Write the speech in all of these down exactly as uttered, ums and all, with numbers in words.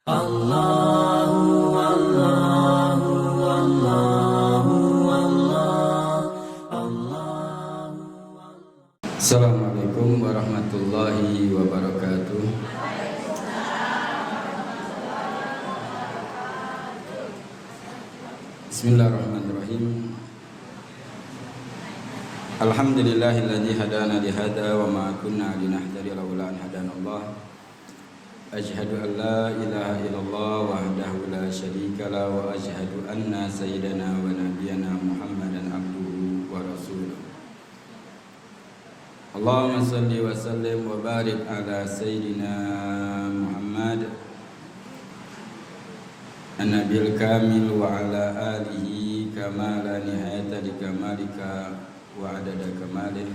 Allahu, Allahu, Allahu, Allah, Allahu, Allah. Assalamualaikum warahmatullahi wabarakatuh. Bismillahirrahmanirrahim. Alhamdulillahilladzi hadana lihada wa ma kunna linahtadiya laula an hadanallah. Asyhadu an la ilaha illallah wahdahu la syarika lah, wa asyhadu anna sayyidana wa nabiyana Muhammadan abduhu wa rasuluh. Allahumma shalli wa sallim wa barik ala sayyidina Muhammad an-nabil kamil wa ala alihi kama la nihayata li kamalika wa adada kamalih.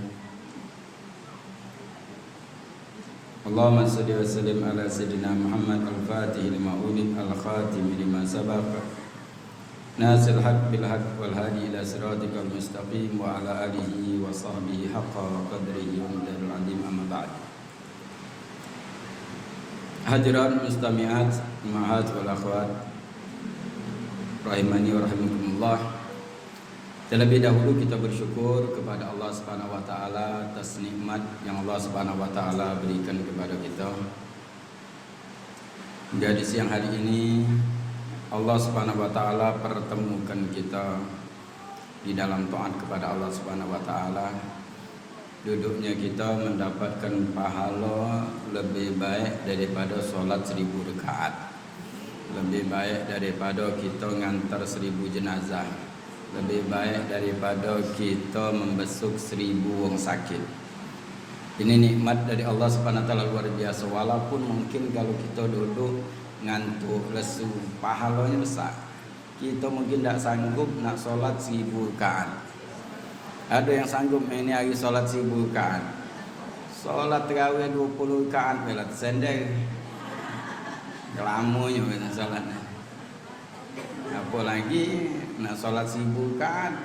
Allahumma shalli wa sallim ala sayyidina Muhammad al-fatih lima ulik al-khatim lima sabaq nasir haq bil haq wal hadi ila siratikal mustaqim wa ala alihi wa sahbihi haqqa qadrihi wa miqdaril azim, amma ba'd. Hadirat mustami'at, ummahat wal akhwat, rahimani wa rahimakumullah. Terlebih dahulu kita bersyukur kepada Allah Subhanahu wa taala atas nikmat yang Allah Subhanahu wa taala berikan kepada kita. Hingga di siang hari ini Allah Subhanahu wa taala pertemukan kita di dalam taat kepada Allah Subhanahu wa taala. Duduknya kita mendapatkan pahala lebih baik daripada solat seribu rakaat. Lebih baik daripada kita ngantar seribu jenazah. Lebih baik daripada kita membesuk seribu wong sakit. Ini nikmat dari Allah Subhanahu wa taala luar biasa. Walaupun mungkin kalau kita duduk ngantuk, lesu, pahalanya besar. Kita mungkin dak sanggup nak solat seribu rakaat. Ada yang sanggup ini hari solat seribu rakaat? Solat tarawih dua puluh rakaat bela tersender. Lamonyo nak solat ni. Apalagi nak solat seribu rakaat.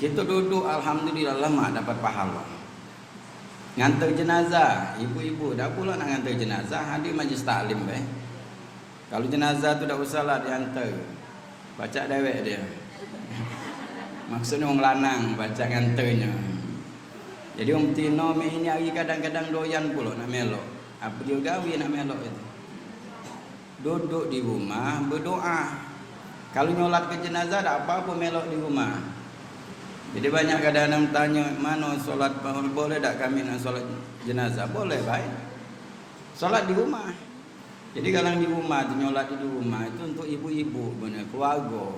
Kita duduk, alhamdulillah, lemak dapat pahala. Ngantar jenazah, ibu-ibu, dak pula nak ngantar jenazah, hadir majlis taklim bae. Kalu jenazah tu dak usahlah diantar. Pacak dewek dio. Maksudnyo wong lanang pacak ngantarnyo. Jadi wong betino mek ini hari kadang-kadang doyan pulo nak melok. Apo dio gawe nak melok itu? Duduk di rumah bedoa. Kalu nyolatke jenazah dak apo-apo melok di rumah. Jadi banyak kadang-kadang tanyo, "Mano solat, boleh dak kami nak solat jenazah?" Boleh bae. Solat di rumah. Jadi kalu di rumah tu, nyolat di rumah itu untuk ibu-ibu, bener, keluarga.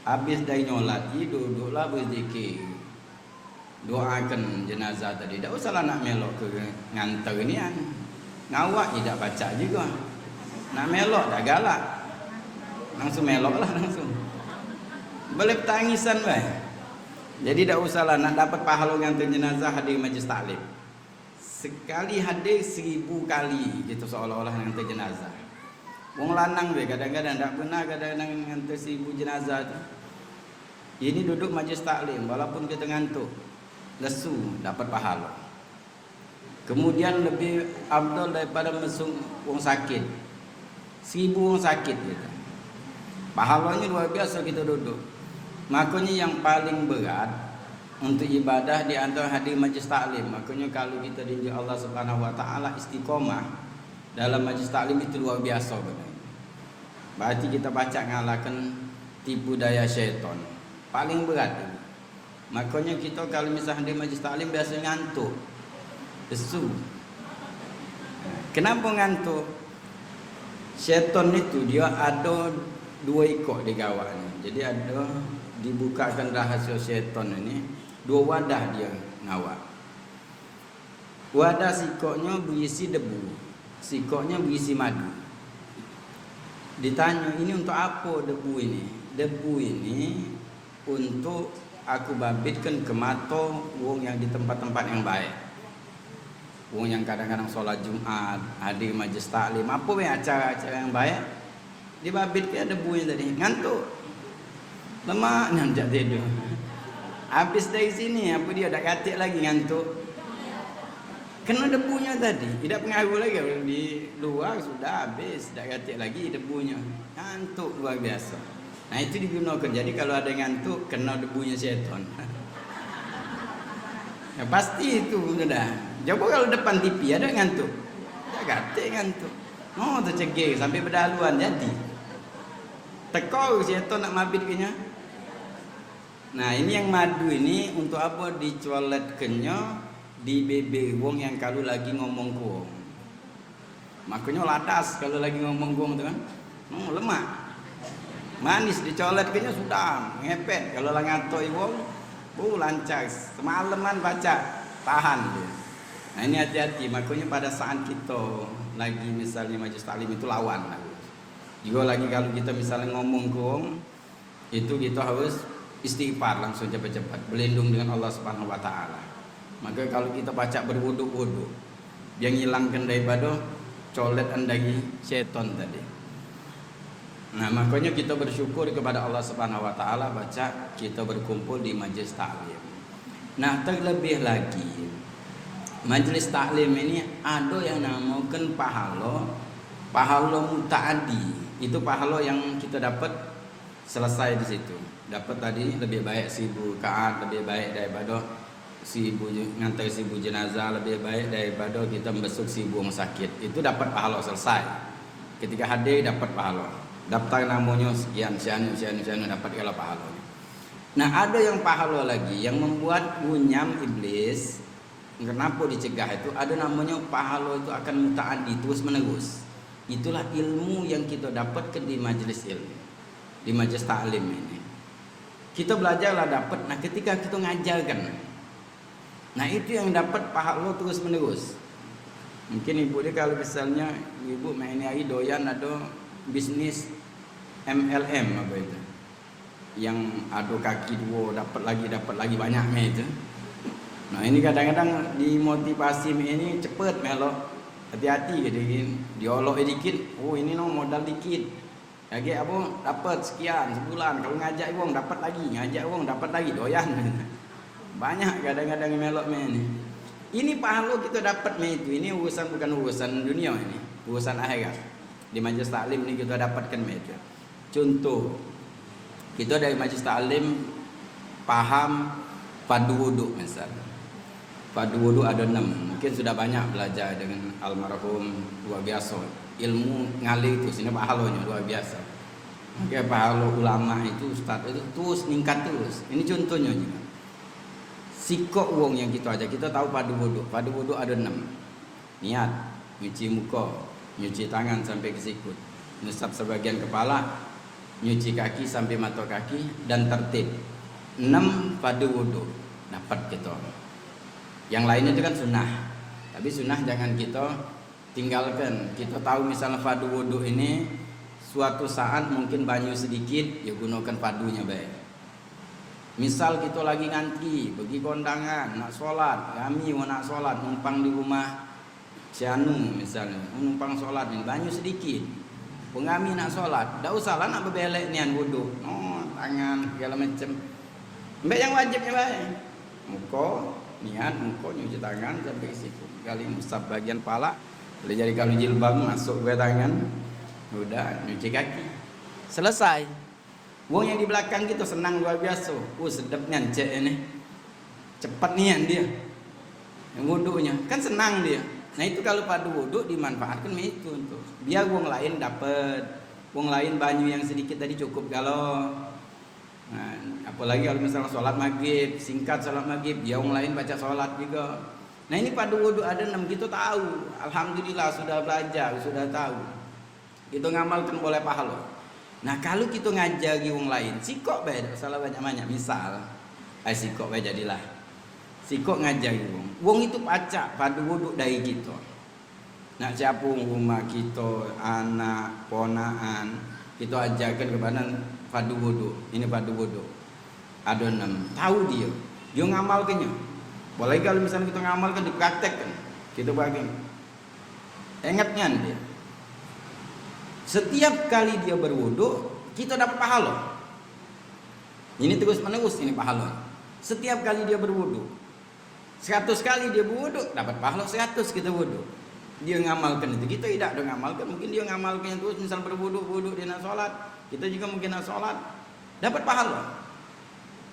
Habis dari nyolat, duduklah berzikir. Doakan jenazah tadi. Dak usahlah nak melok ke nganter nian. Ngawak idak pacak juga. Nak melok dak galak. Langsung meloklah langsung. Boleh betangisan bae. Jadi dak usahlah nak dapat pahala nganter jenazah hadir majlis taklim. Sekali hadir seribu kali gitu, seolah-olah ngantar jenazah. Wong lanang be kadang-kadang dak pernah kadang-kadang ngantar seribu jenazah tu. Ini duduk majlis taklim, walaupun kita ngantuk, lesu, dapat pahala. Kemudian lebih afdal daripada mesuk wong sakit. Seribu wong sakit gitu. Pahalonyo luar biaso kito duduk. Makonyo yang paling berat untuk ibadah di antara hadir majlis taklim. Makonyo kalu kito diunjuk Allah Subhanahu wa taala istiqomah dalam majlis taklim itu luar biaso benar. Berarti kito pacak ngalahkan tipu daya syaitan. Paling berat itu. Makonyo kito kalu misal hadir majlis taklim biaso ngantuk. Lesu. Kenapo ngantuk? Setan itu dio ado duo ikok di gawaknyo. Jadi ado dibukakan rahasio setan ini, duo wadah dio ngawak. Wadah sikoknyo berisi debu, sikoknyo berisi madu. Ditanyo, "Ini untuk apo debu ini?" "Debu ini untuk aku babitkan ke mato wong yang di tempat-tempat yang baik. Wong yang kadang-kadang sholat Jumat, hadir majlis taklim, apo be acara-acara yang baik, dibabitke debu yang tadi." Ngantuk. Lemak nian jak tidur. Habis dari sini, apo dio dak katik lagi ngantuk. Kena debunyo tadi, idak pengaruh lagi. Di luar sudah habis, dak katek lagi debunyo. Ngantuk luar biaso. Nah, itu digunokan. Jadi, kalu ado yang ngantuk, kena debunyo setan. Ya, pasti itu sudah. Coba kalu depan T V ado yang ngantuk. Dak katek ngantuk. Oh, tecegek sampe bedaluan jadi. Teko setan nak mabit ke nyo. Nah, ini yang madu ini untuk apo dicoletkennyo di bebe wong yang kalu lagi ngomong ke wong. Makonyo ladas kalu lagi ngomong ke wong tu kan. Hmm, lemak. Manis dicoletkennyo sudah ngepet. Kalu lah ngatoi wong, bu lancar. Semaleman pacak tahan dio. Nah, ini hati-hati. Makonyo pada saat kito lagi misalnyo majlis taklim itu lawan lah. Jugo lagi kalu kito misalnyo ngomong ke wong, itu kito harus istighfar langsung cepat-cepat, berlindung dengan Allah Subhanahu wa Ta'ala. Maka kalu kito pacak berwuduk-wuduk, dio ngilangkan daripado coletan dari setan tadi. Nah, makonyo kito bersyukur kepada Allah Subhanahu wa Ta'ala, pacak kito berkumpul di majlis taklim. Nah, terlebih lagi, majlis taklim ini ado yang namokan pahalo, pahalo mutaadi. Itu pahalo yang kito dapat selesai di situ. Dapat tadi lebih baik seribu rakaat, lebih baik daripado seribu je-, ngantar seribu jenazah, lebih baik daripado kito membesuk seribu wong sakit. Itu dapat pahalo selesai. Ketika hadir dapat pahalo. Daftar namonyo sekian, si anu, si anu, si anu, dapat galo pahalonyo. Nah, ado yang pahalo lagi yang membuat runyam iblis. Kenapo dicegah itu? Ado namonyo pahalo itu akan mutaadi, terus menerus. Itulah ilmu yang kito dapatkan di majlis ilmu, di majlis taklim ini. Kito belajar lah dapat, nah, ketika kito ngajarkan, nah, itu yang dapat pahalo terus menerus. Mungkin ibu ni kalu misalnyo ibu main hari doyan ado bisnis M L M apo itu, yang ado kaki duo, dapat lagi, dapat lagi, banyak me itu. Nah, ini kadang-kadang dimotivasi me ini cepet melok. Hati-hati gitu kan. Diolok dikit, oh, ini no modal dikit. Lagi apo, dapat sekian sebulan. Kalu ngajak wong dapat lagi, ngajak wong dapat lagi, doyan. Banyak kadang-kadang melok me ini. Ini pahalo kito dapat me itu. Ini urusan, bukan urusan dunia ini, urusan akhirat. Di majlis taklim ni kito dapatkan me itu. Contoh, kito dari majlis taklim paham fardu wuduk misal. Fardu wuduk ado enam. Mungkin sudah banyak belajar dengan almarhum, luar biaso. Ilmu ngalir terus, ini pahalonyo luar biaso. Mungkin pahalo ulama itu, ustaz itu terus ningkat terus. Ini contohnyo juga. Sikok wong yang kito ajar, kito tahu fardu wuduk. Fardu wuduk ado enam. Niat, nyuci muko, nyuci tangan sampe ke sikut, ngusap sebagian kepala, nyuci kaki sampe mato kaki, dan tertib. Enam fardu wuduk dapat kito. Yang lainnya itu kan sunnah. Tapi sunnah jangan kito tinggalkan. Kito tahu misalnya fardu wuduk ini suatu saat mungkin banyu sedikit, ya gunakan fardunya bae. Misal kito lagi ngantri, pergi kondangan, nak solat, rami wong nak solat, numpang di rumah si anu misalnyo, numpang solat ni, banyu sedikit. Wong rami nak solat, dak usahlah nak bebelek nian wuduk. Oh, tangan, segala macam. Ambek yang wajibnyo bae. Muko, niat, muko, nyuci tangan sampe ke siku. Kali ngusap bagian palak, boleh jadi kalu jilbab masuk ke tangan, udah nyuci kaki. Selesai. Wong yang di belakang kito senang luar biaso. Oh, sedep nian cek ini. Cepat nian dio. Yang wuduknyo. Kan senang dio. Nah, itu kalu fardu wuduk dimanfaatkan me itu tu. Biar wong lain dapat. Wong lain banyu yang sedikit tadi cukup galo. Nah, apalagi kalu misalnya solat maghrib, singkat solat maghrib, biar wong lain pacak solat juga. Nah, ini fardu wuduk ado enam, kito tahu. Alhamdulillah, sudah belajar, sudah tahu. Kito ngamalkan boleh pahalo. Nah, kalu kito ngajari wong lain, sikok bae, dak usahlah banyak-banyak. Misal, ai sikok bae jadilah. Sikok ngajari wong. Wong itu pacak fardu wuduk dari kito. Nak siapo wong rumah kito, anak, ponakan, kito ajarkan kepada fardu wuduk. Ini fardu wuduk. Ado enam. Tahu dio. Dio ngamalkannyo. Apolagi kalu misalnyo kito ngamalkan, dipraktekkan. Kito bagi. Ingat nian dio. Setiap kali dio berwuduk, kito dapat pahalo. Ini terus menerus ini pahalo. Setiap kali dio berwuduk. Seratus kali dia berwuduk, dapat pahala seratus kita wuduk. Dia ngamalkan itu, kita tidak ada ngamalkan. Mungkin dia ngamalkan terus, misal berwuduk, wuduk dia nak sholat, kita juga mungkin nak sholat, dapat pahala.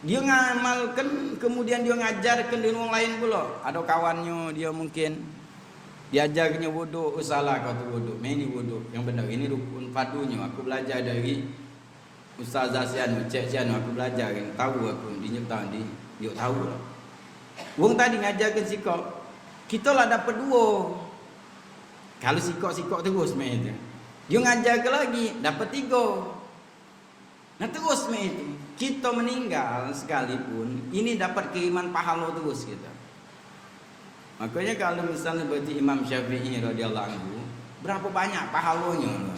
Dia ngamalkan, kemudian dia ngajarkan dengan orang lain pula. Ada kawannya dia mungkin diajarkannya wuduk, usahlah kau tu wuduk, meni wuduk yang benar. Ini rukun fardunya. Aku belajar dari Ustazah si anu, cek si anu, aku belajar kan, tahu aku, dia nyerita, dia, dia tahu lah. Wong tadi ngajarkan sikok, kita lah dapat dua. Kalau sikok-sikok terus main tu. Dia ngajarkan lagi, dapat tiga. Nah, terus main tu. Kita meninggal sekalipun, ini dapat kiriman pahala terus kita. Makanya kalau misalnya berarti Imam Syafi'i radhiyallahu anhu, berapa banyak pahalanya?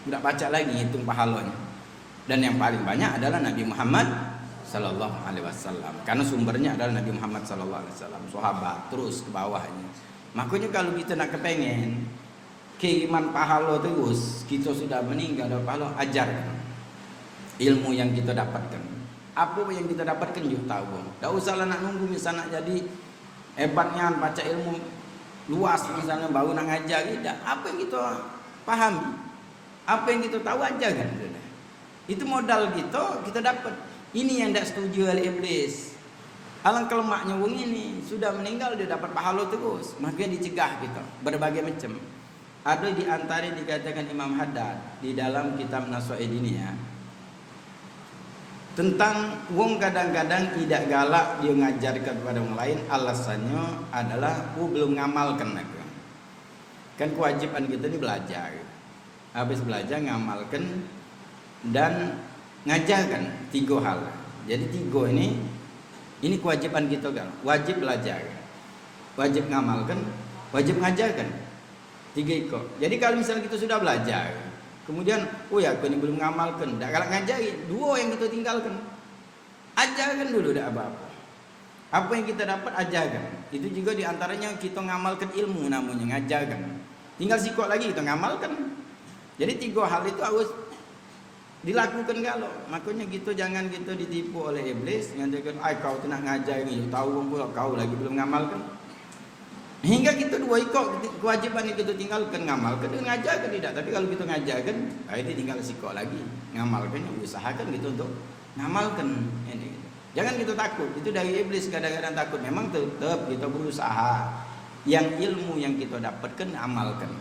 Tidak baca lagi ngitung pahalanya. Dan yang paling banyak adalah Nabi Muhammad sallallahu alaihi wasallam. Karena sumbernya adalah Nabi Muhammad sallallahu alaihi wasallam, sahabat, terus ke bawahnya. Makanya kalau kita nak kepengen kiriman pahala terus, kita sudah meninggal dapat pahala, ajarkan ilmu yang kita dapatkan. Apa yang kita dapatkan, yuk tahu. Tak usahlah nak nunggu misal nak jadi hebat nian, baca ilmu luas misalnya, baru nak ngajar, tidak. Apa yang kita pahami, apa yang kita tahu, ajarkan sudah. Itu modal kita, kita dapat. Ini yang dak setuju oleh iblis. Alangkah lemaknya wong ini, sudah meninggal dia dapat pahala terus. Makanya dicegah kita berbagai macam. Ada di antara dikatakan Imam Haddad di dalam kitab Nasaih Diniyah tentang wong kadang-kadang idak galak dia ngajarkan kepada wong lain, alasannya adalah ku belum ngamalkan aku. Kan kewajiban kita ni belajar. Habis belajar, ngamalkan dan ngajarkan, tiga hal. Jadi tiga ini, ini kewajiban kita kan, wajib belajar, wajib ngamalkan, wajib ngajarkan. Tiga ikok. Jadi kalau misalnya kita sudah belajar, kemudian, oh ya, aku ni belum ngamalkan, dak galak ngajari, dua yang kita tinggalkan. Ajarkan dulu, dak apa-apa. Apa yang kita dapat, ajarkan. Itu juga di antaranya kita ngamalkan ilmu namanya, ngajarkan. Tinggal sikok lagi kita ngamalkan. Jadi tiga hal itu harus dilakukan galo. Makanya kita jangan kita ditipu oleh iblis, ngatakan, "Ai, kau tu nak ngajar ni, tahu pun pula kau lagi belum ngamalkan." Hingga kita dua ikok kewajiban yang kita tinggalkan, ngamalkan dan ngajarkan tidak. Tapi kalau kita ngajarkan, ah, itu tinggal sikok lagi. Ngamalkan, usahakan kita untuk ngamalkan. Ini. Jangan kita takut. Itu dari iblis kadang-kadang takut. Memang tetap kita berusaha. Yang ilmu yang kita dapatkan, amalkan.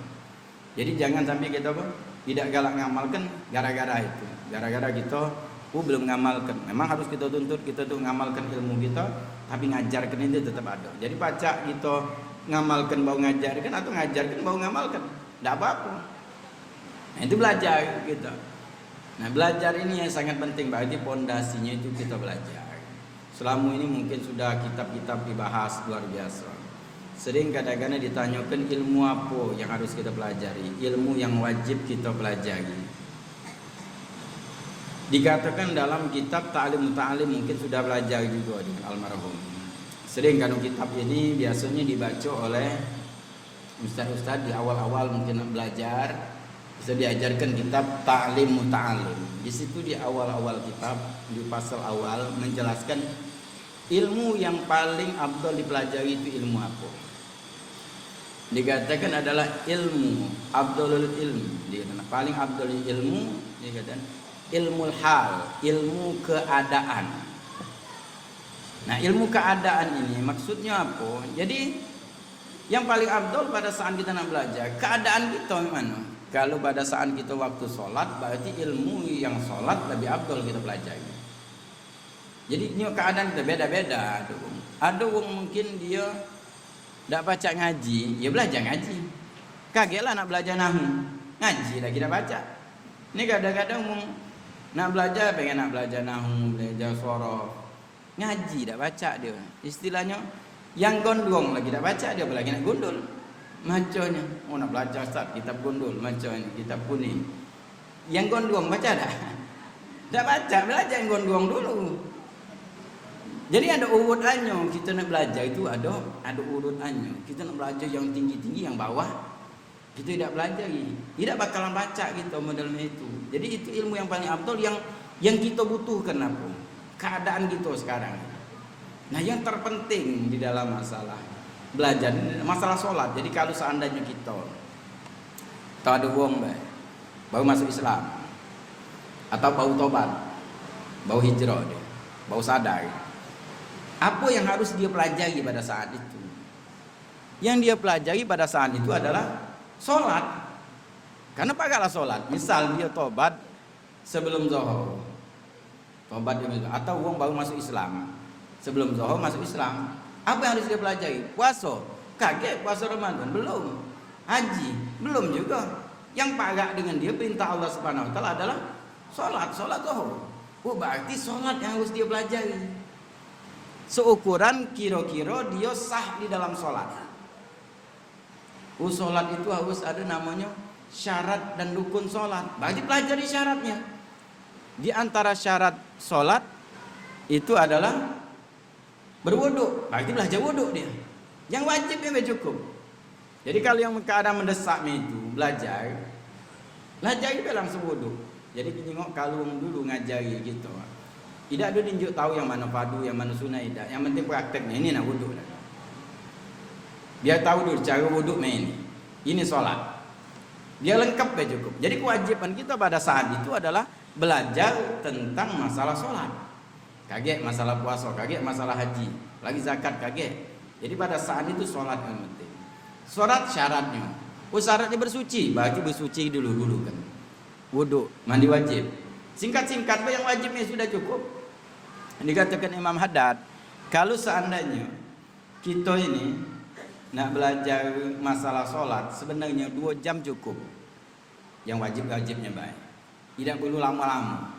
Jadi jangan sampai kita apa, tidak galak ngamalkan gara-gara itu. Gara-gara kita, oh, belum ngamalkan. Memang harus kita tuntut kita tu ngamalkan ilmu kita, tapi ngajarkan itu tetap ada. Jadi pacak kita ngamalkan baru ngajarkan atau ngajarkan baru ngamalkan. Tidak apa-apa. Nah, itu belajar kita. Nah, belajar ini yang sangat penting, berarti pondasinya itu kita belajar. Selama ini mungkin sudah kitab-kitab dibahas luar biasa. Sering kadang-kadang ditanyakan ilmu apa yang harus kita pelajari, ilmu yang wajib kita pelajari. Dikatakan dalam kitab Ta'lim Muta'alim, mungkin sudah belajar juga dengan almarhum. Sering kan kitab ini biasanya dibaca oleh ustaz-ustaz di awal-awal mungkin nak belajar, bisa diajarkan kitab Ta'lim Muta'alim. Di situ di awal-awal kitab, di pasal awal menjelaskan ilmu yang paling afdal dipelajari itu ilmu apa. Dikatakan adalah ilmu afdalul ilmi. Dia kata, paling afdal ilmu, dia kata, ilmu hal, ilmu keadaan. Nah, ilmu keadaan ini maksudnya apa? Jadi, yang paling afdal pada saat kita nak belajar, keadaan kita yang mana? Kalau pada saat kita waktu sholat, berarti ilmu yang sholat lebih afdal kita pelajari. Jadi, ini keadaan kita beda-beda. Ada wong, ada wong mungkin dia dak pacak ngaji, ya belajar ngaji. Kagetlah nak belajar nahu. Ngaji lagi dak pacak. Ini kadang-kadang wong nak belajar, pengen nak belajar nahu, belajar sorof. Ngaji dak pacak dia. Istilahnya, yang gondrong lagi dak pacak dia, apalagi nak gundul. Macanya, oh, nak belajar, Ustaz, kitab gundul, macanya, kitab kuning. Yang gondrong pacak dak? Dak pacak, belajar yang gondrong dulu. Jadi ada urutannyo, kita nak belajar itu ada, ada urutannyo. Kita nak belajar yang tinggi-tinggi, yang bawah kita tidak pelajari. Tidak bakalan pacak kita model itu. Jadi itu ilmu yang paling afdal yang, yang kita butuhkan apa? Keadaan kita sekarang. Nah, yang terpenting di dalam masalah belajar ini masalah sholat. Jadi kalau seandainya kita atau ada wong bae, baru masuk Islam, atau baru tobat, baru hijrah dia, baru sadar, apa yang harus dia pelajari pada saat itu? Yang dia pelajari pada saat itu adalah sholat. Karena pagatlah sholat. Misal dia tobat sebelum zohor, tobat dia, atau wong baru masuk Islam, sebelum zohor masuk Islam, apa yang harus dia pelajari? Puasa. Kagek puasa Ramadan? Belum. Haji? Belum juga. Yang pagat dengan dia perintah Allah Subhanahu Wa Taala adalah sholat, sholat zohor. Oh, berarti sholat yang harus dia pelajari. Seukuran kira-kira dia sah di dalam sholat. Oh, sholat itu harus ada namanya syarat dan rukun sholat. Berarti pelajari syaratnya. Di antara syarat sholat itu adalah berwuduk. Berarti belajar wuduk dia. Yang wajib yang cukup. Jadi kalau yang keadaan mendesak itu belajar, belajar juga langsung wuduk. Jadi nyingok kalau wong dulu ngajari kita. Idak ada dinjuk tahu yang mana fardu, yang mana sunat, idak. Yang penting prakteknya ini nak wuduk dah. Biar tahu dulu cara wuduk main ini. Ini sholat. Biar lengkap ya cukup. Jadi kewajiban kita pada saat itu adalah belajar tentang masalah sholat. Kagek masalah puasa, kagek masalah haji, lagi zakat kagek. Jadi pada saat itu sholat yang penting. Sholat syaratnya. Oh, syaratnya bersuci, berarti bersuci dulu dulu kan. Wuduk, mandi wajib. Singkat-singkat yang wajibnya sudah cukup. Dikatakan Imam Haddad, kalau seandainya kita ini nak belajar masalah sholat, sebenarnya dua jam cukup. Yang wajib-wajibnya baik. Tidak perlu lama-lama.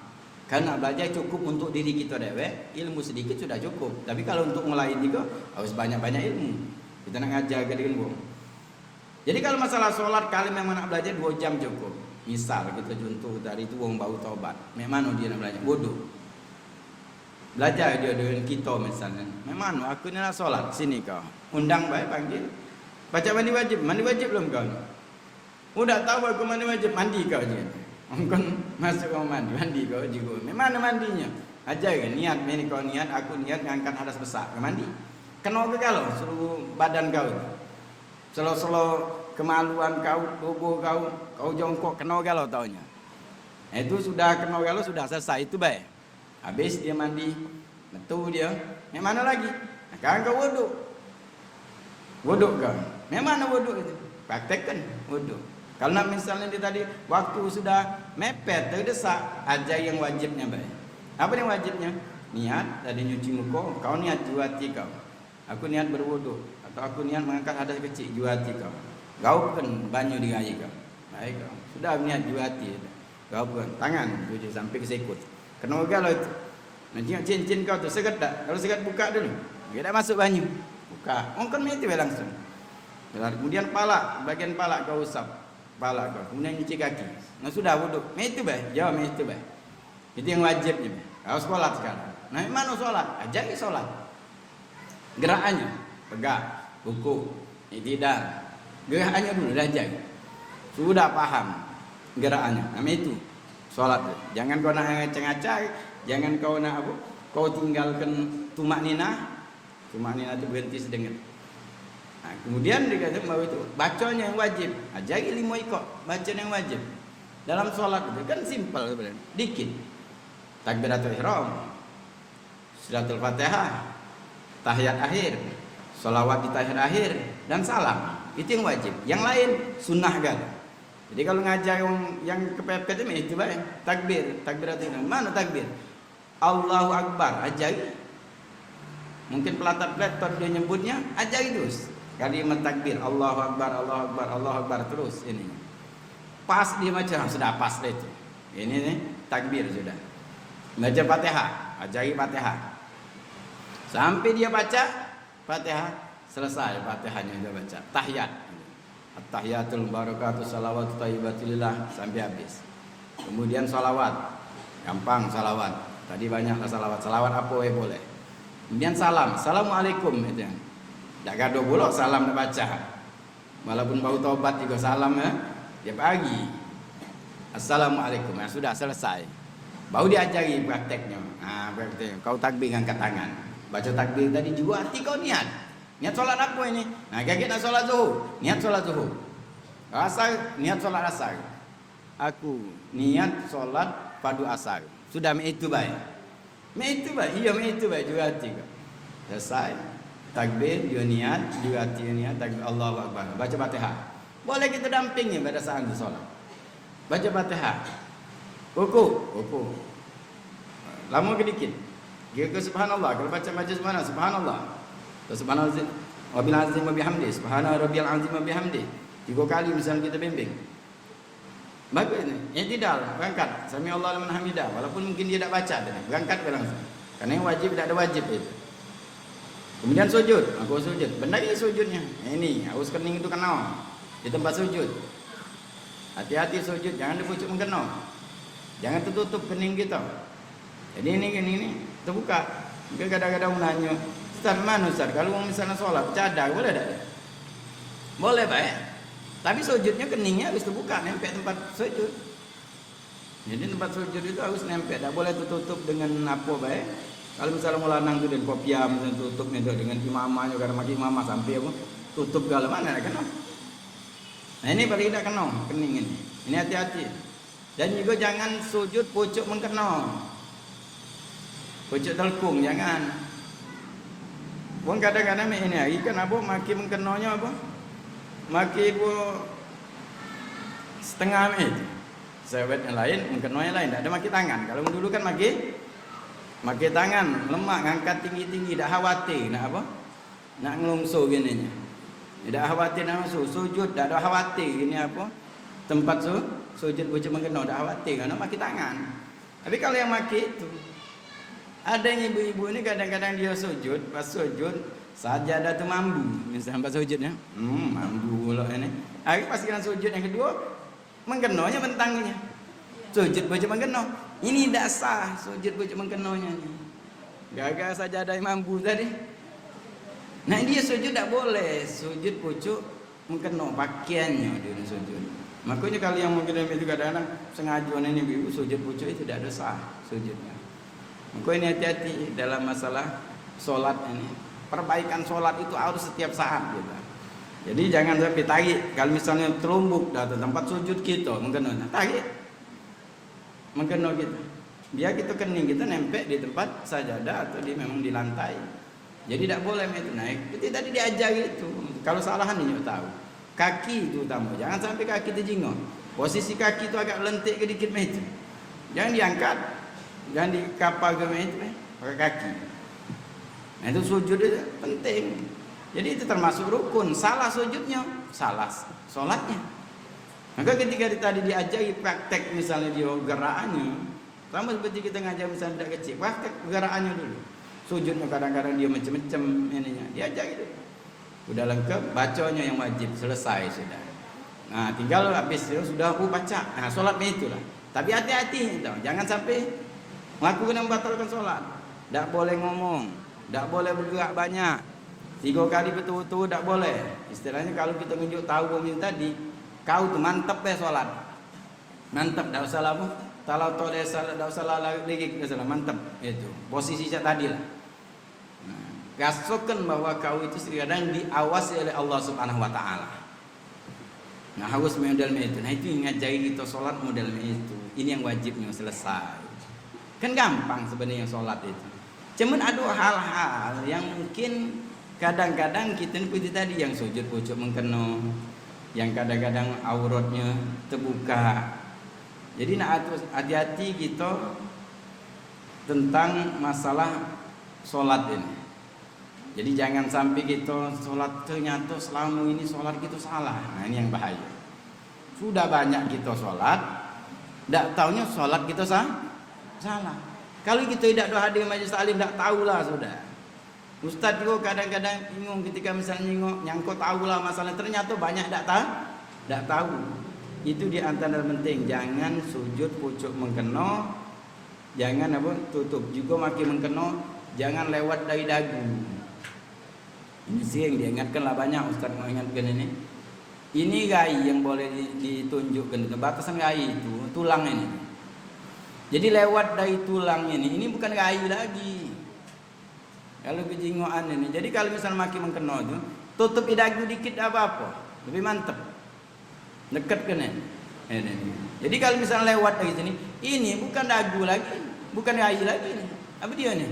Karena belajar cukup untuk diri kita dewek, ilmu sedikit sudah cukup. Tapi kalau untuk orang lain juga harus banyak-banyak ilmu. Kita nak ngajar ke dengan wong. Jadi kalau masalah sholat, kalian memang nak belajar dua jam cukup. Misal kita contoh tadi tu wong baru taubat. Mek mano dia nak belajar? Wuduk. Belajar dia dengan kita misalnya. Mek mano aku ni nak sholat? Sini kau. Undang baik panggil. Baca mandi wajib. Mandi wajib belum kau ni? Udah tahu aku mandi wajib, mandi kau je. Engkau masuk kau mandi, mandi kau juga. Mek mano mandinya? Ajar ke niat, mek ni kau niat, aku niat ngangkat hadas besar, kau mandi. Kena ke galo seluruh badan kau tu. Selo-selo kemaluan kau, tubuh kau, kau jongkok, kena galo taunya. Itu sudah kena galo, sudah selesai, itu bae. Habis dia mandi, metu dia. Mek mano lagi? Nah, sekarang kau wuduk. Wuduk kau. Mek mano wuduk itu? Praktekkan wuduk. Kalau nak misalnya dia tadi waktu sudah mepet, terdesak, ajar yang wajibnya bae. Apa yang wajibnya? Niat, tadi nyuci muka, kau niat jua hati kau. Aku niat berwuduk, atau aku niat mengangkat hadas kecil, jua hati kau. Gaupkan banyu di rai kau. Baik kau. Sudah niat jua hati. Gaupkan. Tangan, tuju sampai ke sikut. Kena galo itu. Nah, tengok cincin kau tu, seret dak? Kalau seret, buka dulu. Dia dak masuk banyu. Buka. Ongkon meh itu langsung. Kemudian palak, bagian palak kau usap. Palak kau. Kemudian nyuci kaki. Nah, sudah wuduk. Meh itu bae. Jawab meh itu bae. Itu yang wajibnya. Kau sholat sekarang. Nah, mek mano sholat? Ajari sholat. Gerakannya, pegak, rukuk, i'tidal. Gerakannya dulu diajari. Sudah paham gerakannya. Nah, mek itu sholat tu. Jangan kau nak ngacang-ngacang, jangan kau nak apa? Kau tinggalkan tumakninah. Tumakninah tu berhenti sedenget. Nah, kemudian dikatakan baru itu bacanya yang wajib. Ajari lima ikok bacaan yang wajib. Dalam sholat itu kan simpel sebenarnya. Dikit. Takbiratul ihram, suratul Fatihah, tahiyat akhir, sholawat di tahiyat akhir, dan salam. Itu yang wajib. Yang lain sunnah kan. Jadi kalau ngajar yang, yang kepepet ini, itu bae. Takbir, takbiratul ihram. Mano takbir? Allahu Akbar, ajari. Mungkin pelatat-pelatat dia nyebutnya, ajari terus. Kalimat takbir, Allahu Akbar, Allahu Akbar, Allahu Akbar, terus ini. Pas dia baca, "Ah, sudah pas dah itu." Ini nih, takbir sudah. Baca Fatihah, ajari Fatihah. Sampai dia baca Fatihah, selesai Fatihahnya dia baca. Tahiyat. At-tahiyatul mubarakatuh salawatu thayyibatu lillah, sampai habis. Kemudian salawat. Gampang salawat. Tadi banyaklah salawat. Salawat apa bae boleh. Kemudian salam. Assalamualaikum itu. Dak gaduh pula salam dak baca. Walaupun baru tobat juga salam, ya. Tiap hari. Assalamualaikum. Ya, sudah selesai. Baru diajari prakteknya. Ha, praktek. Kau takbir angkat tangan. Baco takbir tadi, jugo ati kau niat. Niat solat apo ini? Nah, kagek nak solat zuhur. Niat solat zuhur. Asar, niat solat asar. Aku niat solat fardu asar. Sudah, mek itu bae. Mek itu bae. Iyo, mek itu bae, jugo ati kau. Selesai. Takbir, jugo niat, jugo ati, jugo niat, takbir, Allahu Akbar. Baco Fatihah. Boleh kito dampingi pada saat tu solat. Baco Fatihah. Ruku, ruku. Lamo ke dikit. Kiro ke subhanallah. Kalu baco, baco subhanallah, subhanallah. Atau subhanallah azim, rabbil azim wa bihamdi. Subhana rabbiyal azim wa bihamdi. Tigo kali misal kito bimbing. Bagus ni. I'tidal, berangkat. Sami Allah liman hamidah. Walaupun mungkin dio dak baca tadi. Berangkat ke langsung. Karena yang wajib dak ado wajib itu. Kemudian sujud. Aku sujud. Bendari sujudnyo. Ini, harus kening tu keno. Di tempat sujud. Hati-hati sujud, jangan di pucuk mengkeno. Jangan tertutup kening kito. Jadi ini, ini, ini terbuka. Mungkin kadang-kadang nanyo, "Ustaz, mano Ustaz, kalu wong misalnya solat, cadar, boleh dak?" Boleh bae. Tapi sujudnyo keningnyo harus terbuka, nempek tempat sujud. Jadi tempat sujud itu harus nempek, dak boleh tertutup dengan apo bae. Kalu misalnya wong lanang tu dengan kopiah, misalnya tutup nih tu dengan imamah, kadang pakai imamah sampai apa, tutup galo, mano dak keno. Nah, ini paling dak keno, kening ini. Ini hati-hati. Dan jugo jangan sujud pucuk mengkeno. Pucuk telekung jangan. Wong kadang-kadang mek ini hari kan apo, maki mengkenonyo apo? Maki bu setengah mek itu. Sewet yang lain, mengkeno yang lain. Dak ado maki tangan. Kalu dulu kan maki, maki tangan, lemak, ngangkat tinggi-tinggi, dak khawatir nak apo? Nak ngelungso gini nya. Dak khawatir nak ngelungso, sujud dak ado khawatir gini apo? Tempat su, sujud pucuk mengkeno dak khawatir, karena maki tangan. Tapi kalu yang maki itu, ado yang ibu-ibu ni kadang-kadang dio sujud, pas sujud, sajadah tu mambu. Misal pas sujud nyo, hmm, mambu pulo ini. Hari pas giliran sujud yang keduo, mengkenonyo bentangnyo. Sujud pucuk mengkeno. Ini dak sah sujud pucuk mengkenonyo ni. Gara-gara sajadah mambu tadi. Nah, dio sujud dak boleh sujud pucuk mengkeno pakaiannyo dio ni sujud. Makonyo kalu yang mungkin itu kadang-kadang sengajo ni ibu sujud pucuk itu dak ado sah sujudnyo. Maka ini hati-hati dalam masalah solat ini. Perbaikan solat itu harus setiap saat gitu. Jadi jangan sampai tarik. Kalu misalnyo telumbuk dah tu tempat sujud kito, mengkeno, nah, tarik. Mengkeno kito. Biar kito kening kito nempek di tempat sajadah atau di, memang di lantai. Jadi dak boleh mek itu naik. Berarti tadi diajari itu. Kalu salahan inyo tahu. Kaki terutama. Jangan sampai kaki terjingok. Posisi kaki tu agak lentik ke dikit mek itu. Jangan diangkat. Jangan dikapal ke mek itu, eh. Pakai kaki. Nah, itu sujud itu penting. Jadi itu termasuk rukun. Salah sujudnyo, salah solatnyo. Maka ketika tadi diajari praktek misalnya dia gerakannyo, sama seperti kita ngajar misalnya budak kecil, praktek gerakannyo dulu. Sujudnyo kadang-kadang dia macam-macam ininya, diajari dulu. Udah lengkap, baconyo yang wajib, selesai sudah. Nah, tinggal habis itu sudah aku baca. Nah, solat itulah. Tapi hati-hati tau, jangan sampai ngelakukan yang membatalkan solat. Dak boleh ngomong, dak boleh bergerak banyak. Tiga kali betul-betul dak boleh. Istilahnya kalau kita nunjuk tahu wong itu tadi, kau tu mantep be solat. Mantep, dak usah lah apa. Talau to desa, dak usah lah lari, dak usah lah, mantep. Itu posisi cak tadi lah. Nah, rasakan bahwa kau itu sekadang diawasi oleh Allah Subhanahu wa Ta'ala. Nah, harus model itu. Nah, itu yang ngajari kita solat model itu. Ini yang wajibnya selesai. Kan gampang sebenarnya solat itu. Cuman ada hal-hal yang mungkin kadang-kadang kita ni seperti tadi yang sujud pucuk mengkeno, yang kadang-kadang auratnya terbuka. Jadi nak atus-, hati-hati kita tentang masalah solat ini. Jadi jangan sampai kita solat ternyata selama ini solat kita salah. Nah, ini yang bahaya. Sudah banyak kita solat, dak taunya solat kita sa-, salah. Kalau kita tidak ada hadir majlis taklim, dak tahulah sudah. Ustaz juga kadang-kadang bingung ketika misalnya nyingok, nyangko tahulah masalah, ternyata banyak dak ta-, dak tahu. Itu di antara penting, jangan sujud pucuk mengkeno, jangan apa, tutup. Juga makin mengkeno, jangan lewat dari dagu. Ini sering diingatkan lah, banyak ustaz mengingatkan ini. Ini rai yang boleh di-, ditunjukkan, batasan rai itu, tulang ini. Jadi lewat dari tulang ini, ini bukan rai lagi. Kalu kejingokan ini. Jadi kalu misal maki mengkeno tu, tutupi dagu dikit dak apo-apo. Lebih mantep. Deket ke ni? Ini. Jadi kalu misal lewat dari sini, ini bukan dagu lagi, bukan rai lagi ni. Apa dia ni?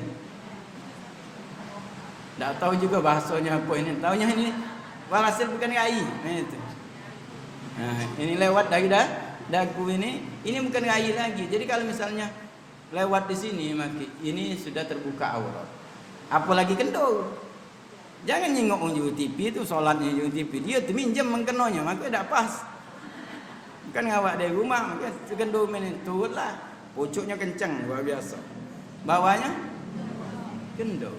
Dak tahu juga bahasanya apa ini. Taunya ini walhasil bukan rai. Nah, itu. Nah, ini lewat dari da-, dagu ini, ini bukan rai lagi. Jadi kalu misalnya lewat di sini maki, ini sudah terbuka aurat. Apalagi kendo. Jangan nyingok wong juru T V tu, solatnya juru T V. Dia tu minjem mengkenonyo, maka dak pas. Bukan ngawak dari rumah, maka kendo main turutlah. Pucuknya kencang luar biasa. Bawahnya kendo.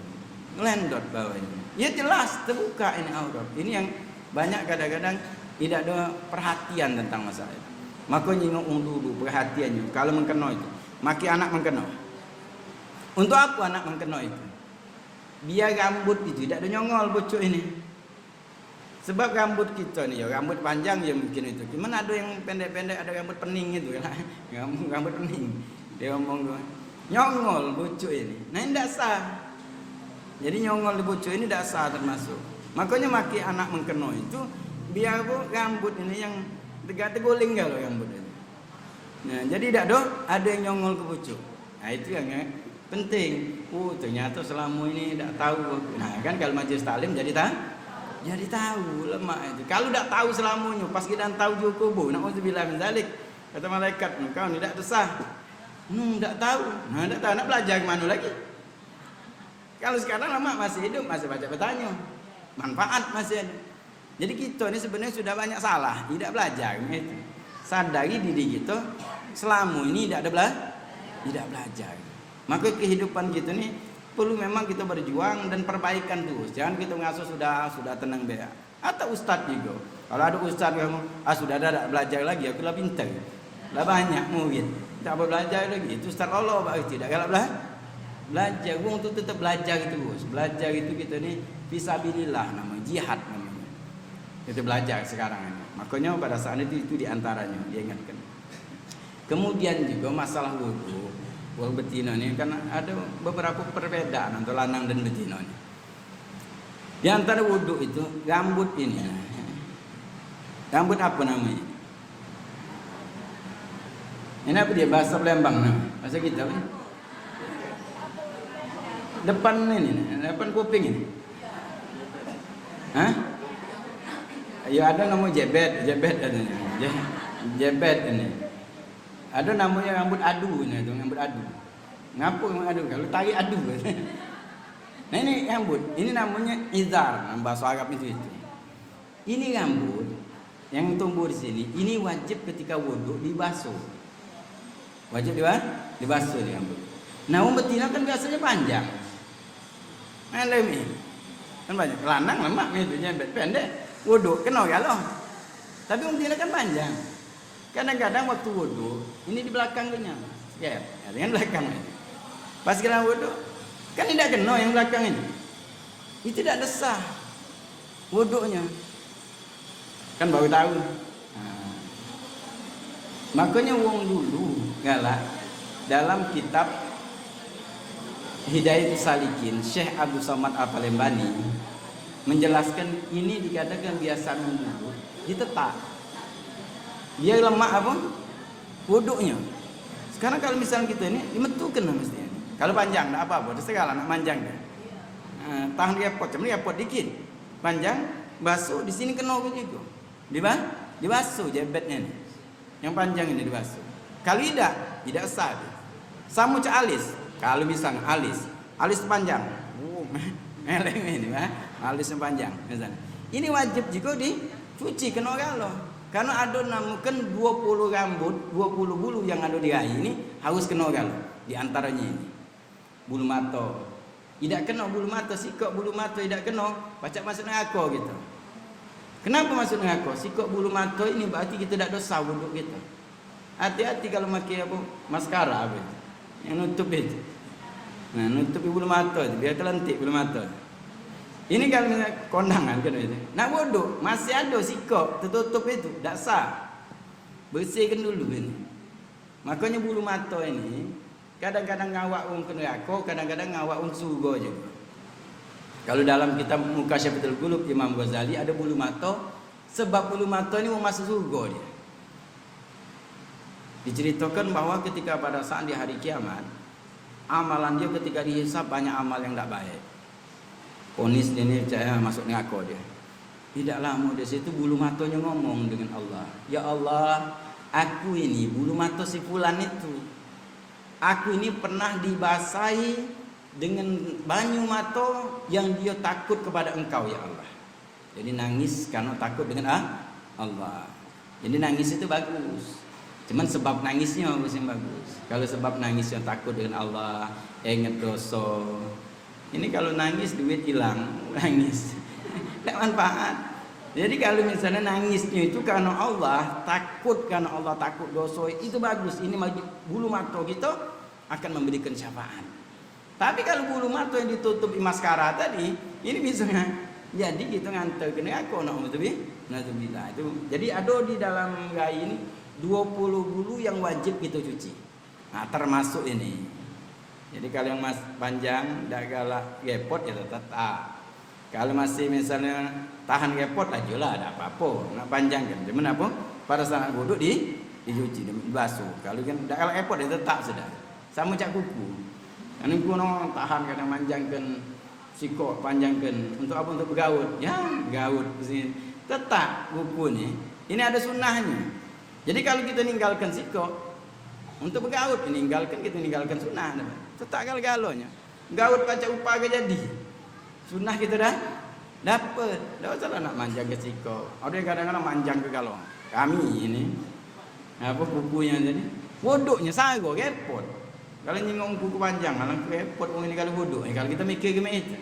Ngelendot bawahnya. Ya jelas terbuka ini aurat. Ini yang banyak kadang-kadang tidak ada perhatian tentang masalah itu. Maka nyingok wong dulu perhatiannya. Kalau mengkeno itu, maki anak mengkeno. Untuk apa anak mengkeno itu? Biar rambut itu tidak ada nyongol bocok ini. Sebab rambut kita ni, ya, rambut panjang ya mungkin itu. Cuman ada yang pendek-pendek, ada rambut pening itu, ya. Rambut, rambut pening. Dia ngomong tu, nyongol bocok ini. Nah, ini dak sah. Jadi nyongol di bocok ini dak sah termasuk. Makanya maki anak mengkeno itu biar bu rambut ini yang tegak terguling kalau rambut ini. Nah, jadi dak do ada yang nyongol ke pucuk. Nah, itu yang, eh, penting. Oh, ternyata selama ini dak tahu aku. Nah, kan kalau majlis taklim jadi ta-, jadi tahu lemak itu. Kalau dak tahu selamanyo, pas kita tahu juga kubu, naudzubillah min zalik. Kata malaikat, "Engkau ni dak desah." Hmm, dak tahu. Nah, dak tahu nak belajar ke mana lagi? Kalau sekarang lemak masih hidup, masih banyak bertanya. Manfaat masih ada. Jadi kita ni sebenarnya sudah banyak salah, tidak belajar gitu. Sadari diri kita selama ini tidak ada bela-, tidak belajar. Maka kehidupan kita ni perlu memang kita berjuang dan perbaikan terus. Jangan kita merasa sudah sudah tenang be. Atau ustaz juga. Kalau ada ustaz yang, "Ah, sudah ada, tak belajar lagi, aku lah pintar." Lah banyak murid tak belajar lagi. Itu ustaz Allah bak itu dak galak bela-, belajar. Wong tu tetap belajar terus. Belajar itu kita ni fisabilillah namanya, jihad namanya. Kita belajar sekarang ini. Makanya pada saat itu, itu di antaranya diingatkan. Kemudian juga masalah wudu. Wong betina ni kan ada beberapa perbedaan antara lanang dan betina ni. Di antara wuduk itu, rambut ini. Rambut apa namanya? Ini apa dia bahasa Palembang ni? Bahasa kita apa? Depan ini, depan kuping ini. Hah? Ya ada nama jebet, jebet katanya. Je-, jebet ini. Ada namanya rambut adu ni tu, rambut adu. Ngapa rambut adu? Kalau tarik adu. Nah, ini rambut. Ini namanya izar dalam bahasa Arab itu, itu. Ini rambut yang tumbuh di sini, ini wajib ketika wuduk dibasuh. Wajib diba-, dibasuh ni rambut. Nah, wong betina kan biasanya panjang. Nah, lemi. Kan banyak. Lanang lemak ni tu nyebet pendek. Wuduk kena galo. Tapi wong betina kan panjang. Kadang-kadang waktu wuduk, ini di belakang tu nyam. Ya, dengan belakang ni. Pas kena wuduk, kan tidak kena yang belakang ini. Itu tidak desah wuduknya. Kan baru tahu. Ha. Makanya wong dulu galak dalam kitab Hidayatus Salikin, Syekh Abdul Somad Al-Palembani menjelaskan ini dikatakan biasa nunggu ditetak. Dia lemak apa? Wuduknya. Sekarang kalau misalnya kita ni, dimetukan lah mestinya. Kalau panjang, tak apa-apa, terserah lah nak manjang dia. Ha, tahan repot, cuma repot dikit. Panjang, basuh, di sini kena juga. Diba-, dibasuh jebetnya ni. Yang panjang ini dibasuh. Kalau tidak, tidak sah dia. Sama cak alis. Kalau misalnya alis, alis panjang. Oh, meleng ini, bah. Alis yang panjang, misalnya. Ini wajib juga dicuci, kena galo. Karena ada namukan dua puluh rambut, dua puluh bulu yang ada di rai ini harus kena galo. Di antaranya ini. Bulu mato. Idak keno bulu mato, sikok bulu mato idak keno, pacak masuk nerako kito. Kenapa masuk nerako? Sikok bulu mato ini berarti kito dak dosa wuduk kito. Hati-hati kalau makai apa, maskara apa itu. Yang nutup itu. Nah, nutupi bulu mato itu, biar kelentik bulu mato. Ini kalau misalnya kondangan kan itu. Nak wuduk, masih ada sikok tertutup itu, dak sah. Bersihkan dulu ini. Makanya bulu mato ini kadang-kadang ngawak wong ke neraka, kadang-kadang ngawak wong ke surga juga. Kalau dalam kitab Mukasyafatul Qulub Imam Ghazali ada bulu mato, sebab bulu mato ni mau masuk surga dia. Diceritakan bahwa ketika pada saat di hari kiamat, amalan dia ketika dihisab banyak amal yang tak baik. Ponis dia ni percaya masuk neraka dia. Tidak lama di situ bulu matonyo ngomong dengan Allah, "Ya Allah, aku ini bulu mato si fulan itu. Aku ini pernah dibasahi dengan banyu mato yang dia takut kepada Engkau, ya Allah." Jadi nangis karena takut dengan, ah, Allah. Jadi nangis itu bagus. Cuman sebab nangisnya bagus yang bagus. Kalau sebab nangisnya takut dengan Allah, ingat dosa. Ini kalau nangis duit hilang, nangis. Tidak manfaat. Jadi kalau misalnya nangisnya itu karena Allah, takut karena Allah, takut dosa, itu bagus. Ini maju-, bulu mata kita akan memberikan syafaat. Tapi kalau bulu mata yang ditutupi maskara tadi, ini bisa jadi kita ngantar ke neraka, naudzubillah. Naudzubillah. Itu, jadi ada di dalam rai ini dua puluh bulu yang wajib kita cuci. Nah, termasuk ini. Jadi kalau yang mas panjang, dak galak repot, ya tetap. Kalau masih misalnya tahan repot, lajulah, dak apa-apa. Nak panjangkan. Cuman apa? Pada saat nak duduk di, dicuci, dibasuh. Kalau kan dak galak repot, ya tetap sudah. Sama cak kuku. Anu kuno tahan kadang manjangkan sikok, panjangkan. Untuk apa? Untuk begaut. Ya, begaut ke sini. Tetap kuku ni. Ini ada sunnahnya. Jadi kalau kita ninggalkan sikok, untuk begaut, ninggalkan, kita ninggalkan sunnah. Tetap galo-galonya. Gaut pacak upa ke jadi. Sunnah kita dah dapat. Dak usahlah nak manjang ke sikok. Ada yang kadang-kadang manjang ke galo. Kami ini, apa, kukunya tadi. Wuduknya sago, repot. Kalau nyingok kuku panjang, alang repot wong ini kalau wuduk. Eh, kalau kita mikir ke itu.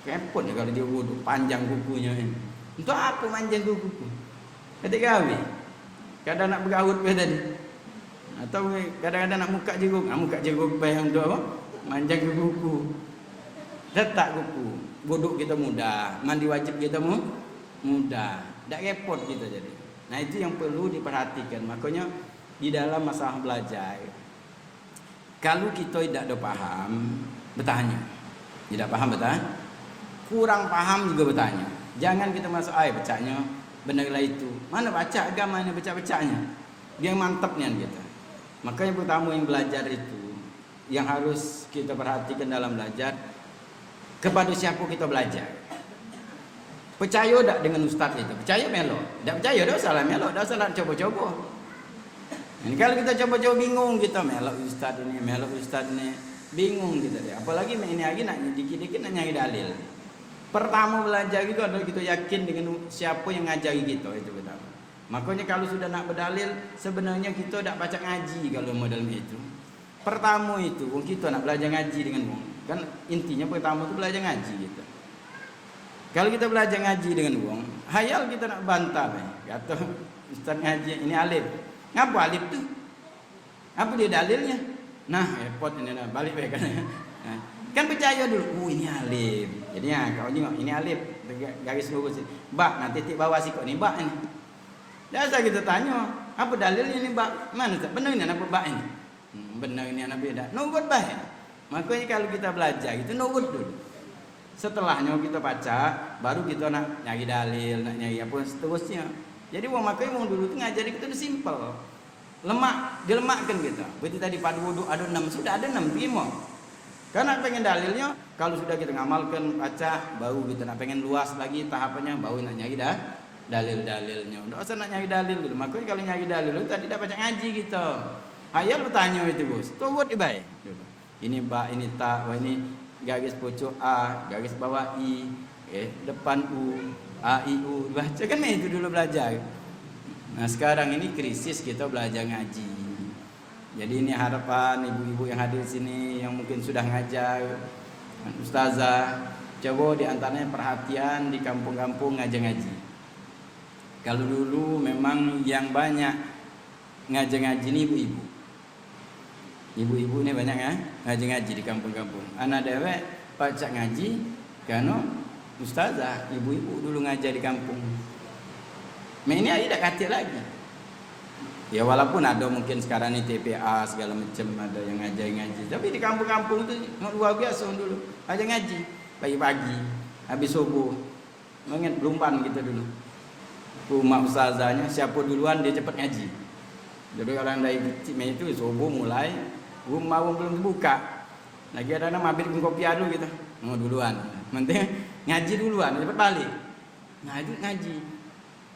Repot ya kalau dia wuduk, panjang kukunya ini. Untuk apa manjang kuku? Katik gawe. Kadang nak begaut bae tadi. Atau kadang-kadang nak mukak jeruk, nak mukak jeruk bae untuk apa? Manjang ke kuku. Letak kuku. Wuduk kita mudah, mandi wajib kita mu-, mudah. Dak repot kita jadi. Nah, itu yang perlu diperhatikan. Makanya di dalam masalah belajar, kalu kito idak ado paham, betanyo. Idak paham, betanyo. Kurang paham jugo betanyo. Jangan kito masuk, "Ai, pecaknyo bener lah itu." Mano pacak agama ni pecak-pecaknyo? Biar mantep nian kito. Maka yang pertamo yang belajar itu, yang harus kito perhatikan dalam belajar, kepada siapa kita belajar. Percaya dak dengan ustaz itu? Percaya, melo. Dak percaya, dak usahlah melo, dak usah nak coba-coba. Ini kalau kita coba-coba, bingung kita, melo ustaz ini, melo ustaz ini, bingung kita deh. Apalagi ini lagi nak dikit-dikit nak nyari dalil. Pertama belajar itu adalah kita yakin dengan siapa yang ngajari kita, itu pertama. Makanya kalau sudah nak bedalil, sebenarnya kita dak pacak ngaji kalau model itu. Pertamo itu, wong kito nak belajar ngaji dengan wong, kan intinyo pertamo tu belajar ngaji kito. Kalu kito belajar ngaji dengan wong, hayal kito nak bantah, eh, kato ustaz ngaji, "Ini alif." "Ngapo alif tu? Apo dio dalilnyo?" Nah, repot ini dah, balik bae kan. Nah, kan percaya dulu, "Oh, ini alif." Jadi, ha, kau tengok, ini alif, garis lurus. Ba, nah, titik bawah sikok ni, ba ni. Dak usah kito tanyo, "Apo dalilnyo ni, ba?" Mano tak bener ni, apo ba ini? Hmm, bener nian apo idak? Nurut bae. Makonyo kalu kito belajar itu nurut dulu. Setelahnyo kito pacak, baru kito nak nyari dalil, nak nyari apo seterusnyo. Jadi wong, makonyo wong dulu tu ngajari kito tu simpel. Lemak, dilemakkan kito. Berarti tadi padu wuduk ado enam, sudah ado enam, terimo. Kan nak pengen dalilnyo, kalu sudah kito ngamalkan, pacak, baru kito nak pengen luas lagi tahapannyo, baru nak nyari dah dalil-dalilnyo. Dak usah nak nyari dalil dulu. Makonyo kalu nyari dalil tu tadi dak pacak ngaji kito. Hayal betanyo itu, Bos. Turut ibai. Ini ba, ini ta, wah, ini garis pucuk a, garis bawah i, eh, depan u, a, i, u. Baca kan itu dulu belajar. Nah, sekarang ini krisis kito belajar ngaji. Jadi ini harapan ibu-ibu yang hadir sini yang mungkin sudah ngajar, ustazah, coba di antaranya perhatian di kampung-kampung ngajar ngaji. Kalu dulu memang yang banyak ngajar ngaji ni ibu-ibu. Ibu-ibu ni banyak nga-, ngajar ngaji di kampung-kampung. Anak dewek pacak ngaji karena ustazah, ibu-ibu dulu ngajar di kampung. Mek ini hari dak katik lagi. Ya, walaupun ado mungkin sekarang ni T P A segala macam, ado yang ngajar ngaji. Tapi di kampung-kampung tu luar biasa dulu. Ngajar ngaji. Pagi-pagi. Habis subuh, ingat belumpan kita dulu. Ke rumah ustazahnya, siapa duluan dia cepat ngaji. Jadi orang dari kecil main itu subuh mulai, rumah belum terbuka. Lagi ada nama mabit kopi dulu kita. Mau duluan. Nanti ngaji duluan, cepat balik. Nah, itu ngaji.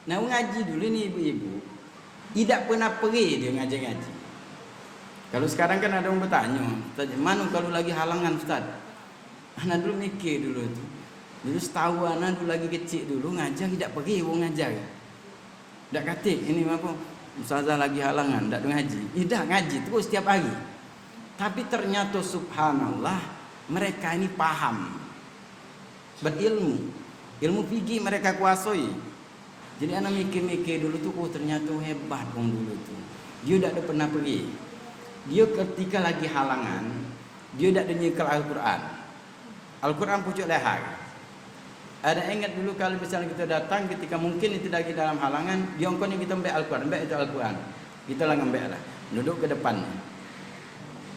Nah, ngaji dulu ni ibu-ibu. Idak pernah pergi dia ngaji-ngaji. Kalau sekarang kan ada orang bertanya, "Ustaz, mana kalau lagi halangan, Ustaz?" Ana dulu mikir dulu tu. Dulu setahu ana dulu lagi kecil dulu ngajar idak pergi wong ngajar. Dak katik ini apa? Ustazah lagi halangan, dak ngaji. Idak ngaji terus setiap hari. Tapi ternyata subhanallah, mereka ini paham. Berilmu. Ilmu fikih mereka kuasai. Jadi ana mikir-mikir dulu tu, oh ternyata hebat wong dulu tu. Dia dak ada pernah pergi. Dia ketika lagi halangan, dia dak ada nyekel Al-Quran. Al-Quran pucuk leher. Ada ingat dulu kalau misalnya kita datang ketika mungkin itu lagi dalam halangan, dia ongkon kita ambek Al-Quran, ambek itu Al-Quran. Kita lah ngambek lah. Duduk ke depannya.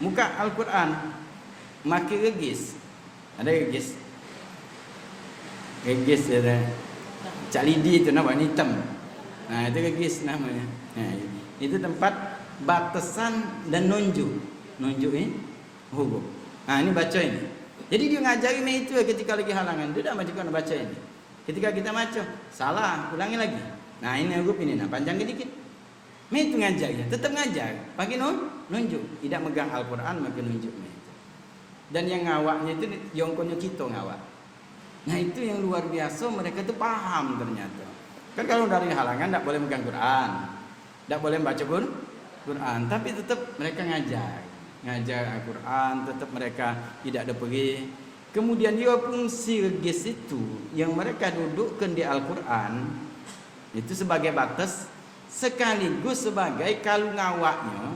Muka Al-Quran, makin regis. Ada regis. Regis dia ada. Cak lidi tu nampak ni hitam. Nah, itu regis namanya. Nah, itu tempat batasan dan nunjuk. Nunjuk ni huruf. Nah, ini baca ini. Jadi dia ngajari main itu ketika lagi halangan. Dia dah macam nak baca ini. Ketika kita baca, salah, ulangi lagi. Nah, ini huruf ini, nah, panjang dikit. Main itu ngajar ya, tetap ngajar. Pakai nun, nunjuk. Idak megang Al-Quran, makin nunjuk main itu. Dan yang ngawaknya itu, yongkonyo kita ngawak. Nah, itu yang luar biasa, mereka tu paham ternyata. Kan kalau dari halangan dak boleh megang Quran. Dak boleh baca Qur-, Quran, tapi tetap mereka ngajar. Ngajar Al-Quran, tetap mereka tidak ada pergi. Kemudian dia fungsi regis itu yang mereka dudukkan di Al-Quran itu sebagai batas sekaligus sebagai kalu ngawaknya.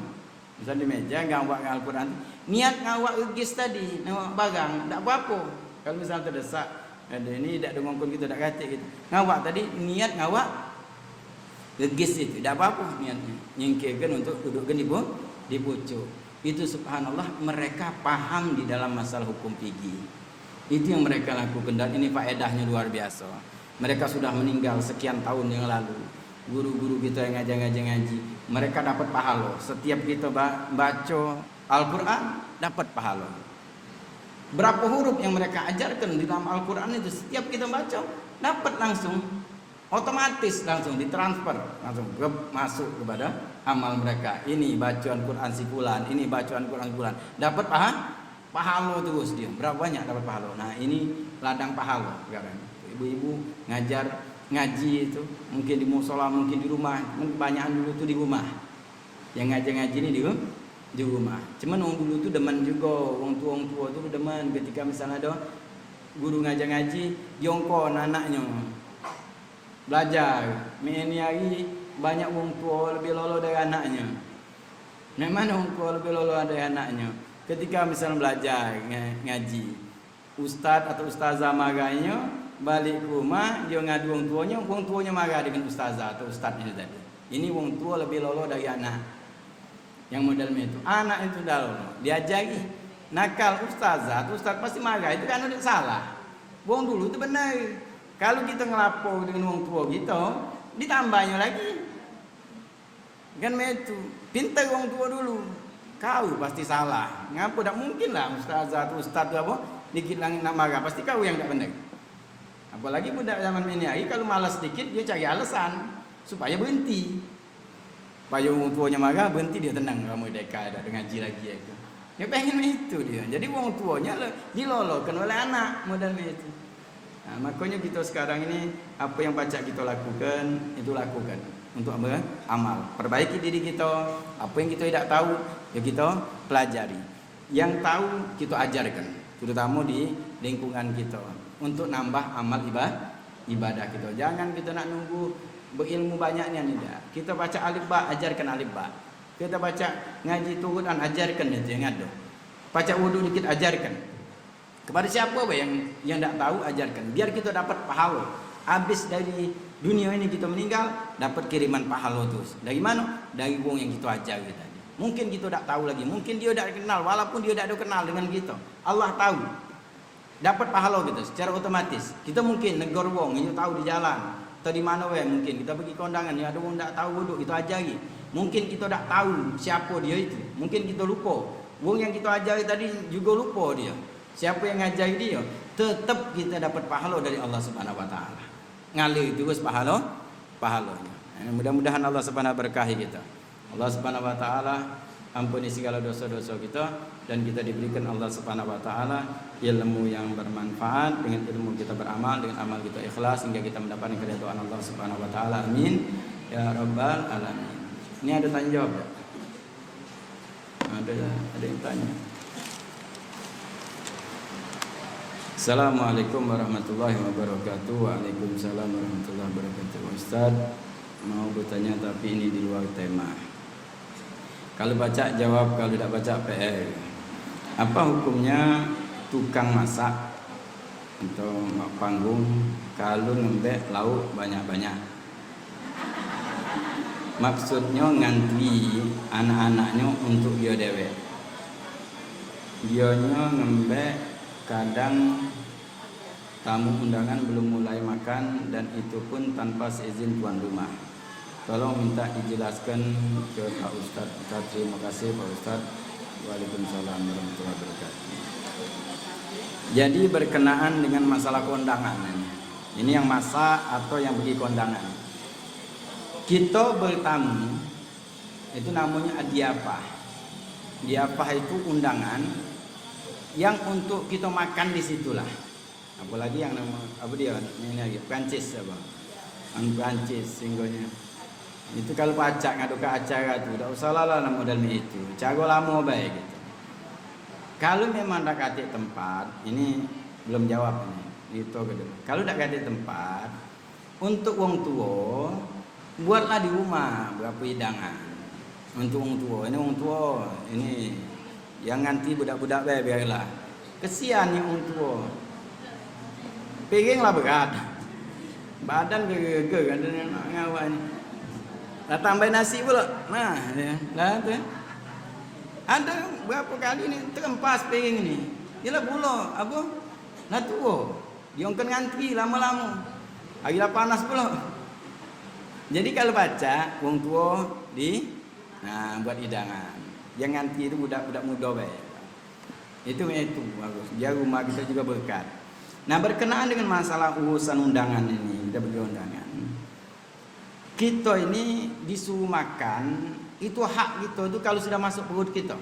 Misal di meja ngawak Al-Quran, niat ngawak regis tadi, ngawak barang, dak apa-apa. Kalau misal terdesak, ada ini dak ada ngongkon kita dak katik gitu. Ngawak tadi niat ngawak regis itu, dak apa-apa niatnya. Nyingkirkan untuk dudukkan di pu-, di pucuk. Itu subhanallah mereka paham di dalam masalah hukum fikih. Itu yang mereka lakukan dan ini faedahnya luar biasa. Mereka sudah meninggal sekian tahun yang lalu. Guru-guru kita yang ngajar-ngajar ngaji, mereka dapat pahala. Setiap kita ba-, baca Al-Quran, dapat pahala. Berapa huruf yang mereka ajarkan di dalam Al-Quran itu, setiap kita baca, dapat langsung, otomatis langsung ditransfer, langsung gep, masuk kepada amal mereka. Ini bacaan Quran si fulan, ini bacaan Quran si fulan. Dapat paha-, pahala terus dia. Berapa banyak dapat pahala? Nah, ini ladang pahala sekarang. Ibu-ibu ngajar ngaji itu, mungkin di musola, mungkin di rumah. Mungkin kebanyakan dulu tu di rumah. Yang ngajar ngaji ni di ru-, di rumah. Cuman wong dulu tu demen juga, wong tua, wong tua tu demen ketika misalnya ada guru ngajar ngaji, diongkon anaknya. Belajar, mak ini hari banyak wong tua lebih lolo dari anaknya. Memang wong tua lebih lolo dari anaknya. Ketika misalnya belajar nga-, ngaji, ustaz atau ustazah marahnyo, balik ke rumah, dia ngadu wong tuonyo, wong tuonyo marah dengan ustazah atau ustaz ini tadi. Ini wong tua lebih lolo dari anak. Yang model macam itu, anak itu dah lolo, diajari. Nakal ustazah atau ustaz pasti marah, itu kan udah salah. Wong dulu tu benar. Kalau kita ngelapor dengan wong tua kita, ditambahnya lagi. Kan mak itu, pintar wong tua dulu. Kau pasti salah. Ngapo dak mungkin lah ustazah tu ustaz tu apa, dikit langit nak marah, pasti kau yang dak benar. Apalagi budak zaman ini hari, kalau malas sedikit, dia cari alasan supaya berhenti. Supaya wong tuanya marah, berhenti dia tenang, kamu deka dak ngaji lagi ya. Dia pengen mak itu dia. Jadi wong tuanya le-, dilolokan oleh anak model mak itu. Nah, makanya kita sekarang ini, apa yang pacak kita lakukan, itu lakukan untuk beramal. Perbaiki diri kita, apa yang kita tidak tahu, ya kita pelajari. Yang tahu, kita ajarkan, terutama di lingkungan kita, untuk nambah amal iba-, ibadah kita. Jangan kita nak nunggu berilmu banyak nian, tidak. Kita baca alif ba, ajarkan alif ba. Kita baca ngaji turutan, ajarkan itu yang ada. Baca wudu dikit, ajarkan. Kepada siapa bae yang, yang dak tahu, ajarkan. Biar kita dapat pahala. Habis dari dunia ini kita meninggal, dapat kiriman pahala terus. Dari mana? Dari wong yang kita ajar tadi. Mungkin kita dak tahu lagi. Mungkin dia dak kenal. Walaupun dia dak ada kenal dengan kita. Allah tahu. Dapat pahalo kito secara otomatis. Kito mungkin negor wong, inyo tau di jalan atau di mano bae, mungkin kito pegi kondangan, yo ado wong dak tau wuduk, kito ajari. Mungkin kito dak tau siapo dio itu, mungkin kito lupo. Wong yang kito ajari tadi jugo lupo dio siapo yang ngajari dio. Tetep kito dapat pahalo dari Allah Subhanahu Wa Taala. Ngalir terus pahalo, pahalonyo. Mudah-mudahan Allah Subhanahu berkahi kito. Allah Subhanahu Wa Taala ampuni segalo doso-doso kito, dan kito diberikan Allah Subhanahu Wa Taala ilmu yang bermanfaat. Dengan ilmu kito beramal, dengan amal kito ikhlas, sehingga kito mendapatkan keridhaan Allah Subhanahu Wa Taala. Amin ya rabbal alamin. Ini ado tanya jawab dak? Ado, ado yang tanya. Assalamualaikum warahmatullahi wabarakatuh. Waalaikumsalam warahmatullahi wabarakatuh. Ustaz, mau bertanya tapi ini di luar tema. Kalu pacak jawab, kalu dak pacak P L. Apa hukumnya tukang masak atau mak panggung kalu ngembek lauk banyak-banyak? Maksudnyo ngantri anak-anaknyo untuk dio dewek. Dionyo ngembek kadang tamu undangan belum mulai makan, dan itu pun tanpa seizin tuan rumah. Tolong minta dijelaskan ke Pak Ustaz. Terima kasih, Pak Ustaz. Waalaikumsalam warahmatullahi wabarakatuh. Jadi, berkenaan dengan masalah kondangan ini. Ini yang masak atau yang pergi kondangan. Kito bertamu, itu namanya diapah. Diapah itu undangan yang untuk kito makan di situlah. Apolagi yang namo, apo dio, ini lagi, Prancis apo. Wong Prancis singgonyo. Itu kalu pacak ngadoke acara tu, dak usah lah, lah model mak itu. Caro lamo bae gitu. Kalu memang dak katek tempat, ini belum jawab ini. Itu kedua. Kalu dak katek tempat, untuk wong tuo, buatlah di rumah berapo idangan. Untuk wong tuo, ini wong tuo, ini yang nganti budak-budak bae, biarlah. Kesian ni wong tuo. Piring lah berat. Badan geger-geger kan nak ngawak ni. Lah tambahin nasi pulo. Nah, ya, lah tu. Ado berapo kali ni terempas piring ni. Yelah pulo, apo? Lah tuo. Dio kan ngantri lamo-lamo. Hari lah panas pulo. Jadi kalu pacak wong tuo di, nah, buat idangan. Yang ngantri tu budak-budak mudo bae. Itu, itu bagus. Biar rumah kito jugo berkat. Nah, berkenaan dengan masalah urusan undangan ini, kito bagi undangan. Kito ini disuruh makan, itu hak kito tu kalu sudah masuk perut kito.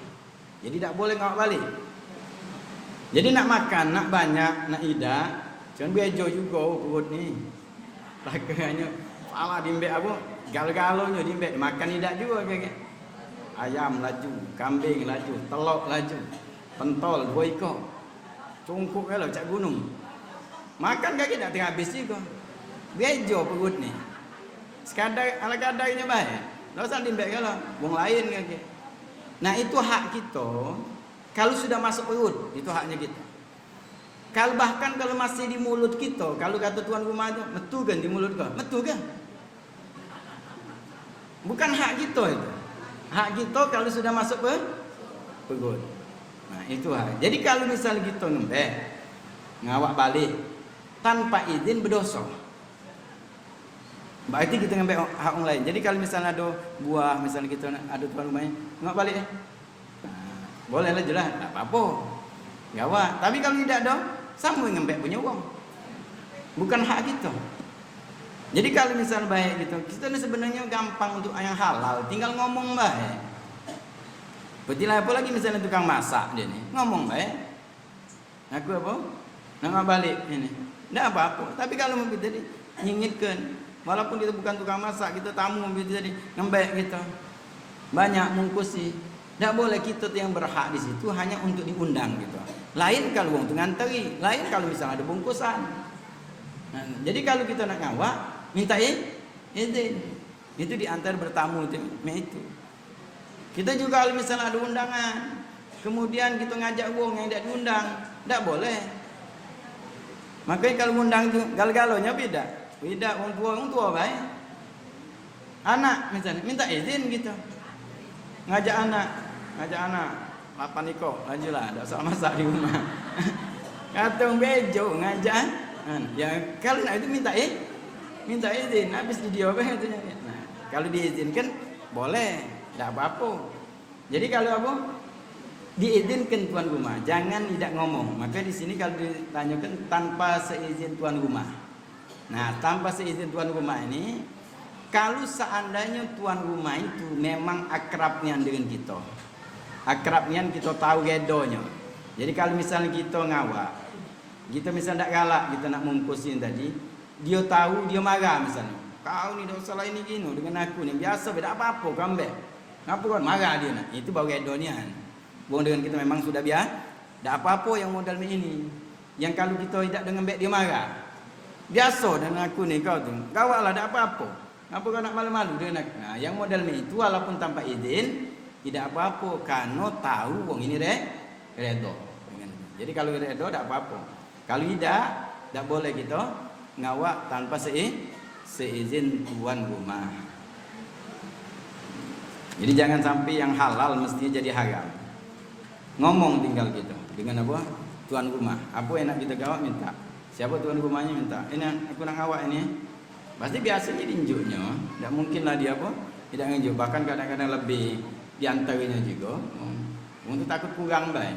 Jadi dak boleh ngawak balik. Jadi nak makan, nak banyak, nak idak, jangan bejo jugo perut ni. Lakonyo pala dimbek apo? Galo-galonyo dimbek, makan idak jugo kagek. Ayam laju, kambing laju, telok laju, pentol duo iko. Cungkuk galo cak gunung. Makan kagek dak terabis jugo. Bejo perut ni. Sekadar ala kadarnyo bae. Dak usah dimbek galo. Wong lain kagek. Nah, itu hak kito. Kalu sudah masuk perut, itu haknyo kito. Kalu bahkan kalu masih di mulut kito, kalu kato tuan rumah tu, metu kan di mulut kau? Metu kan? Bukan hak kito itu. Hak kito kalu sudah masuk pe-, perut. Nah, itu hak. Jadi kalu misal kito ngembek, ngawak balik tanpa izin, bedoso. Berarti kito ngembek hak wong lain. Jadi kalu misal ado buah, misal kito ado tuan rumahnyo, ngawak balik eh. Nah, boleh lah, jelas, dak apo-apo. Ngawak. Tapi kalu idak do, samo ngembek punyo wong. Bukan hak kito. Jadi kalu misal bae gitu, kito ni sebenarnyo gampang untuk yang halal, tinggal ngomong bae. Betul, apolagi misalnyo tukang masak dio ni, ngomong bae. Aku apo? Nak ngawak balik ini. Dak apo-apo. Tapi kalu mau tadi nyingitkan, walaupun kito bukan tukang masak, kito tamu mau tadi ngembek kito. Banyak mungkusi. Dak boleh, kito tu yang berhak di situ hanya untuk diundang gitu. Lain kalu wong tu nganteri, lain kalu misalnyo ado bungkusan. Nah, jadi kalu kito nak ngawak, minta i-, izin. Itu di antara bertamu tu, mak itu. Kito jugo kalu misalnyo ado undangan, kemudian kito ngajak wong yang dak diundang, dak boleh. Makonyo kalu ngundang tu galo-galonyo beda. Beda wong tuo, wong tuo bae. Anak misalnyo minta izin kito. Ngajak anak, ngajak anak lapan iko, lajulah, dak usah masak di rumah. Katung bejo ngajak. Nah, ya, kalau nak itu minta i-, minta izin. Habis di dia be katunyo. Nah, kalau diizinkan, boleh, dak apo-apo. Jadi kalau apo? Diizinkan tuan rumah, jangan idak ngomong. Maka di sini kalau ditanyakan tanpa seizin tuan rumah. Nah, tanpa seizin tuan rumah ini, kalau seandainya tuan rumah itu memang akrab nian dengan kita, akrab nian kita tahu redonyo. Jadi kalau misalnya kita ngawak, kita misal dak galak, kita nak mungkusin tadi, dia tahu, dia marah misalnya. Kau ni dak usah lah ini gino dengan aku ni, biasa be, dak apa-apa, kau ambek. Ngapo kau marah dia nak? Itu baru redo nian. Wong dengan kita memang sudah biasa, dak apa-apa yang model mak ini. Yang kalau kita idak dengan baik dia marah. Biasa dengan aku ni kau tu. Gawak lah, dak apa-apa. Ngapo kau nak malu-malu dengan aku? Nah, yang model mak itu walaupun tanpa izin, idak apa-apa. Karena tahu wong ini re-, redo. Jadi kalau redo dak apa-apa. Kalau idak, dak boleh kita ngawak tanpa sei-, seizin tuan rumah. Jadi jangan sampai yang halal mestinya jadi haram. Ngomong tinggal kita dengan apa? Tuan rumah. Apa yang nak kita gawak minta. Siapa tuan rumahnya minta? Ini aku nak ngawak ini. Pasti biasanya diinjuknya. Dak mungkin lah dia apa? Tidak nginjuk. Bahkan kadang-kadang lebih diantarnya juga. Hmm. Wong tu takut kurang bae.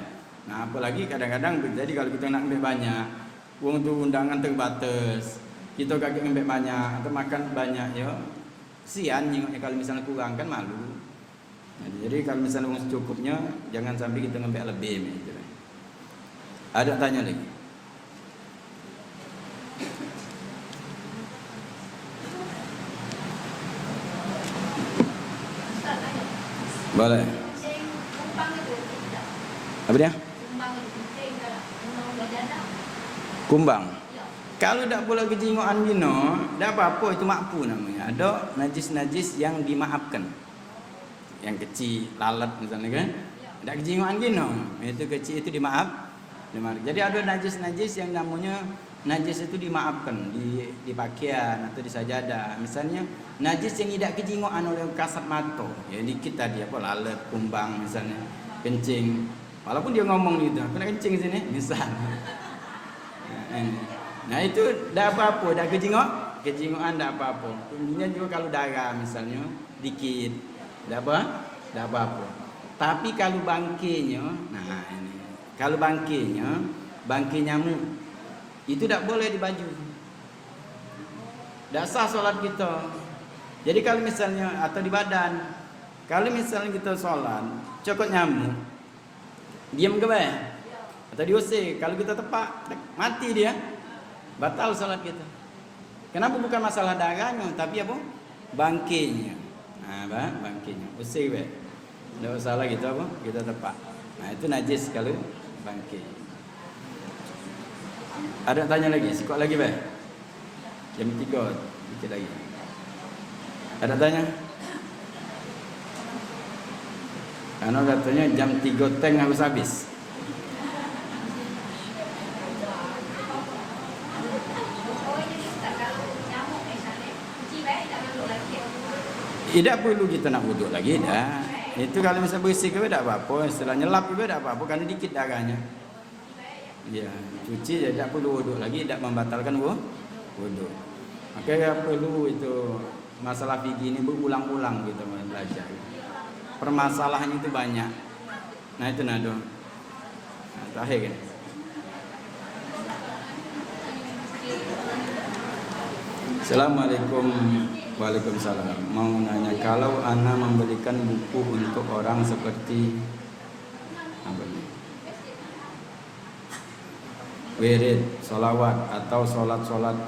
Nah, apalagi kadang-kadang terjadi kalau kita nak ambil banyak. Wong tu undangan terbatas. Kita kagak ngembek banyak atau makan banyak, ya. Sian nyengoknya kalau misalnya kurang, kan malu. Nah, jadi kalau misalnya wong secukupnya, jangan sampai kita ngembek lebih, gitu. Ada tanya lagi? Boleh. Apa dia? Kumbang. Kalau dak pula kejingokan gino, dak apa-apa, itu makfu namanya. Ada najis-najis yang dimaafkan. Yang kecil, lalat misalnya kan. Dak kejingokan gino. Itu kecil itu dimaaf. Dimaaf. Jadi ada najis-najis yang namanya najis itu dimaafkan di, di pakaian atau di sajadah. Misalnya najis yang idak kejingokan oleh kasat mato. Ya dikit tadi apa lalat, kumbang misalnya, kencing. Walaupun dia ngomong gitu, "Aku nak kencing sini," misal. Nah, itu dak apa-apa, dak kejingok, kejingokan dak apa-apa. Intinya juga kalau darah misalnya dikit, dak apa? Dak apa-apa. Tapi kalau bangkenya, nah ini. Kalau bangkenya, bangke nyamuk, itu dak boleh di baju. Dak sah solat kita. Jadi kalau misalnya, atau di badan, kalau misalnya kita solat, cokot nyamuk, diam ke bae? Atau diusir? Kalau kita tepak, mati dia. Batal solat kita. Kenapa? Bukan masalah darahnya, tapi apa? Bangkenya. Nah, ba-, bangkenya. Usir bae. Ndak usah lah kita apa? Kita tepak. Nah, itu najis kalau bangke. Ada tanya lagi? Sikok lagi bae. Jam tiga, dikit lagi. Ada tanya? Anu katanya jam tiga teng harus habis. Idak perlu kita nak wuduk lagi dah. Itu kalau misal bersih ke dak apa-apa, istilah nyelap juga dak apa-apa, karena dikit darahnya. Ya, cuci ya dak perlu wuduk lagi, dak membatalkan wu-, wuduk. Makanya perlu itu masalah fikih ini berulang-ulang kita belajar. Permasalahannya itu banyak. Nah, itu nado. Nah, terakhir kan. Assalamualaikum. Waalaikumsalam. Mau nanya, kalau ana membelikan buku untuk orang seperti apa ni? Wirid, solawat atau solat-solat,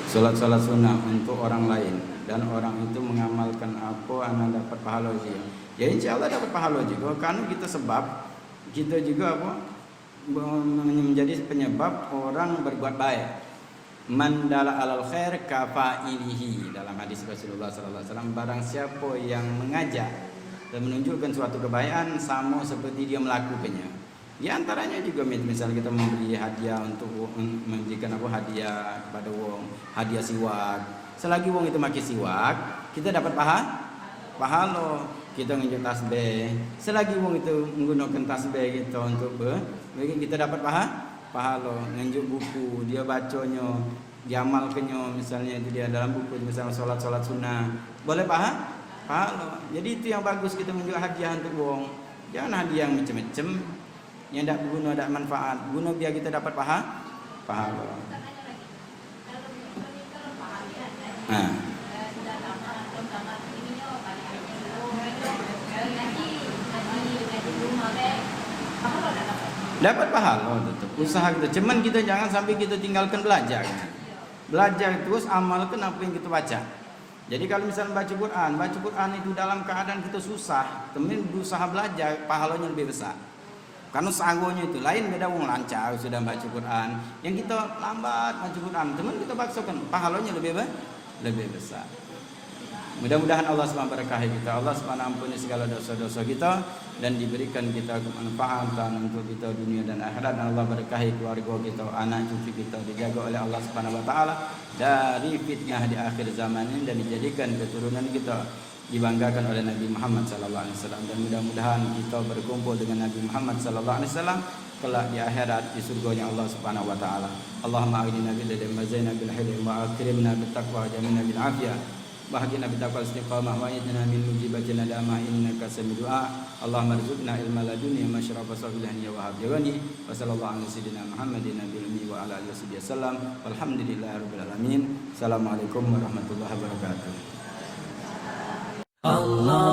solat-solat sunnah untuk orang lain dan orang itu mengamalkan apa, ana dapat pahala juga. Ya, insya Allah dapat pahala juga. Karena kita sebab, kita juga apa, menjadi penyebab orang berbuat baik. "Man dalla alal khair kafa'ilihi." Dalam hadis Rasulullah sallallahu alaihi wasallam, barang siapa yang mengajak dan menunjukkan suatu kebaikan, sama seperti dia melakukannya. Di antaranya juga, mis-, misal kita memberi hadiah untuk wo-, memberikan apa, hadiah kepada wong, hadiah siwak. Selagi wong itu pakai siwak, kita dapat paha-, pahala. Kita ngenjuk tasbih. Selagi wong itu menggunakan tasbih kita untuk ber, kita dapat paha, pahalo. Ngenjuk buku, dia baconyo, diamalkenyo, misalnya itu dia dalam buku, misalnya solat-solat sunnah, boleh paha, pahalo. Jadi itu yang bagus kita ngenjuk hadiah untuk wong. Jangan hadiah yang macam-macam. Yang dak beguno, dak manfaat. Guno biar kita dapat paha, pahalo. Nah. Dapat pahalo tetap. Usaha kita. Cuman kita jangan sampai kita tinggalkan belajar. Belajar terus, amalkan apa yang kita baca. Jadi kalau misalnya baca Quran, baca Quran itu dalam keadaan kita susah, temen berusaha belajar, pahalanya lebih besar. Karena sagonyo itu lain beda wong lancar sudah baca Quran. Yang kita lambat baca Quran, temen kita paksakan, pahalanya lebih be, lebih besar. Mudah-mudahan Allah subhanahu berkahi kita, Allah subhanahu ampuni segala dosa-dosa kita, dan diberikan kita kemanfaatan untuk kita dunia dan akhirat, dan Allah berkahi keluarga kita, anak cucu kita dijaga oleh Allah Subhanahu wa taala dari fitnah di akhir zaman ini, dan dijadikan keturunan kita dibanggakan oleh Nabi Muhammad sallallahu alaihi wasallam, dan mudah-mudahan kita berkumpul dengan Nabi Muhammad sallallahu alaihi wasallam kelak di akhirat di surganya Allah Subhanahu wa taala. Allahumma aghnina bil ilmi wa zayyinna bil hilmi wa akrimna bit taqwa wa jamilna bil afiyah. Wa haqqina bit taqwa istiqamah wa idna min mujibati nadamah innaka sami du'a. Allahumma rzuqna ilma laduni wa masyrafa salihin ya wahab ya ghani. Wa sallallahu ala sayyidina Muhammadin nabil ummi wa ala alihi wa sahbihi wasallam. Walhamdulillahi rabbil alamin. Assalamualaikum warahmatullahi wabarakatuh. Allah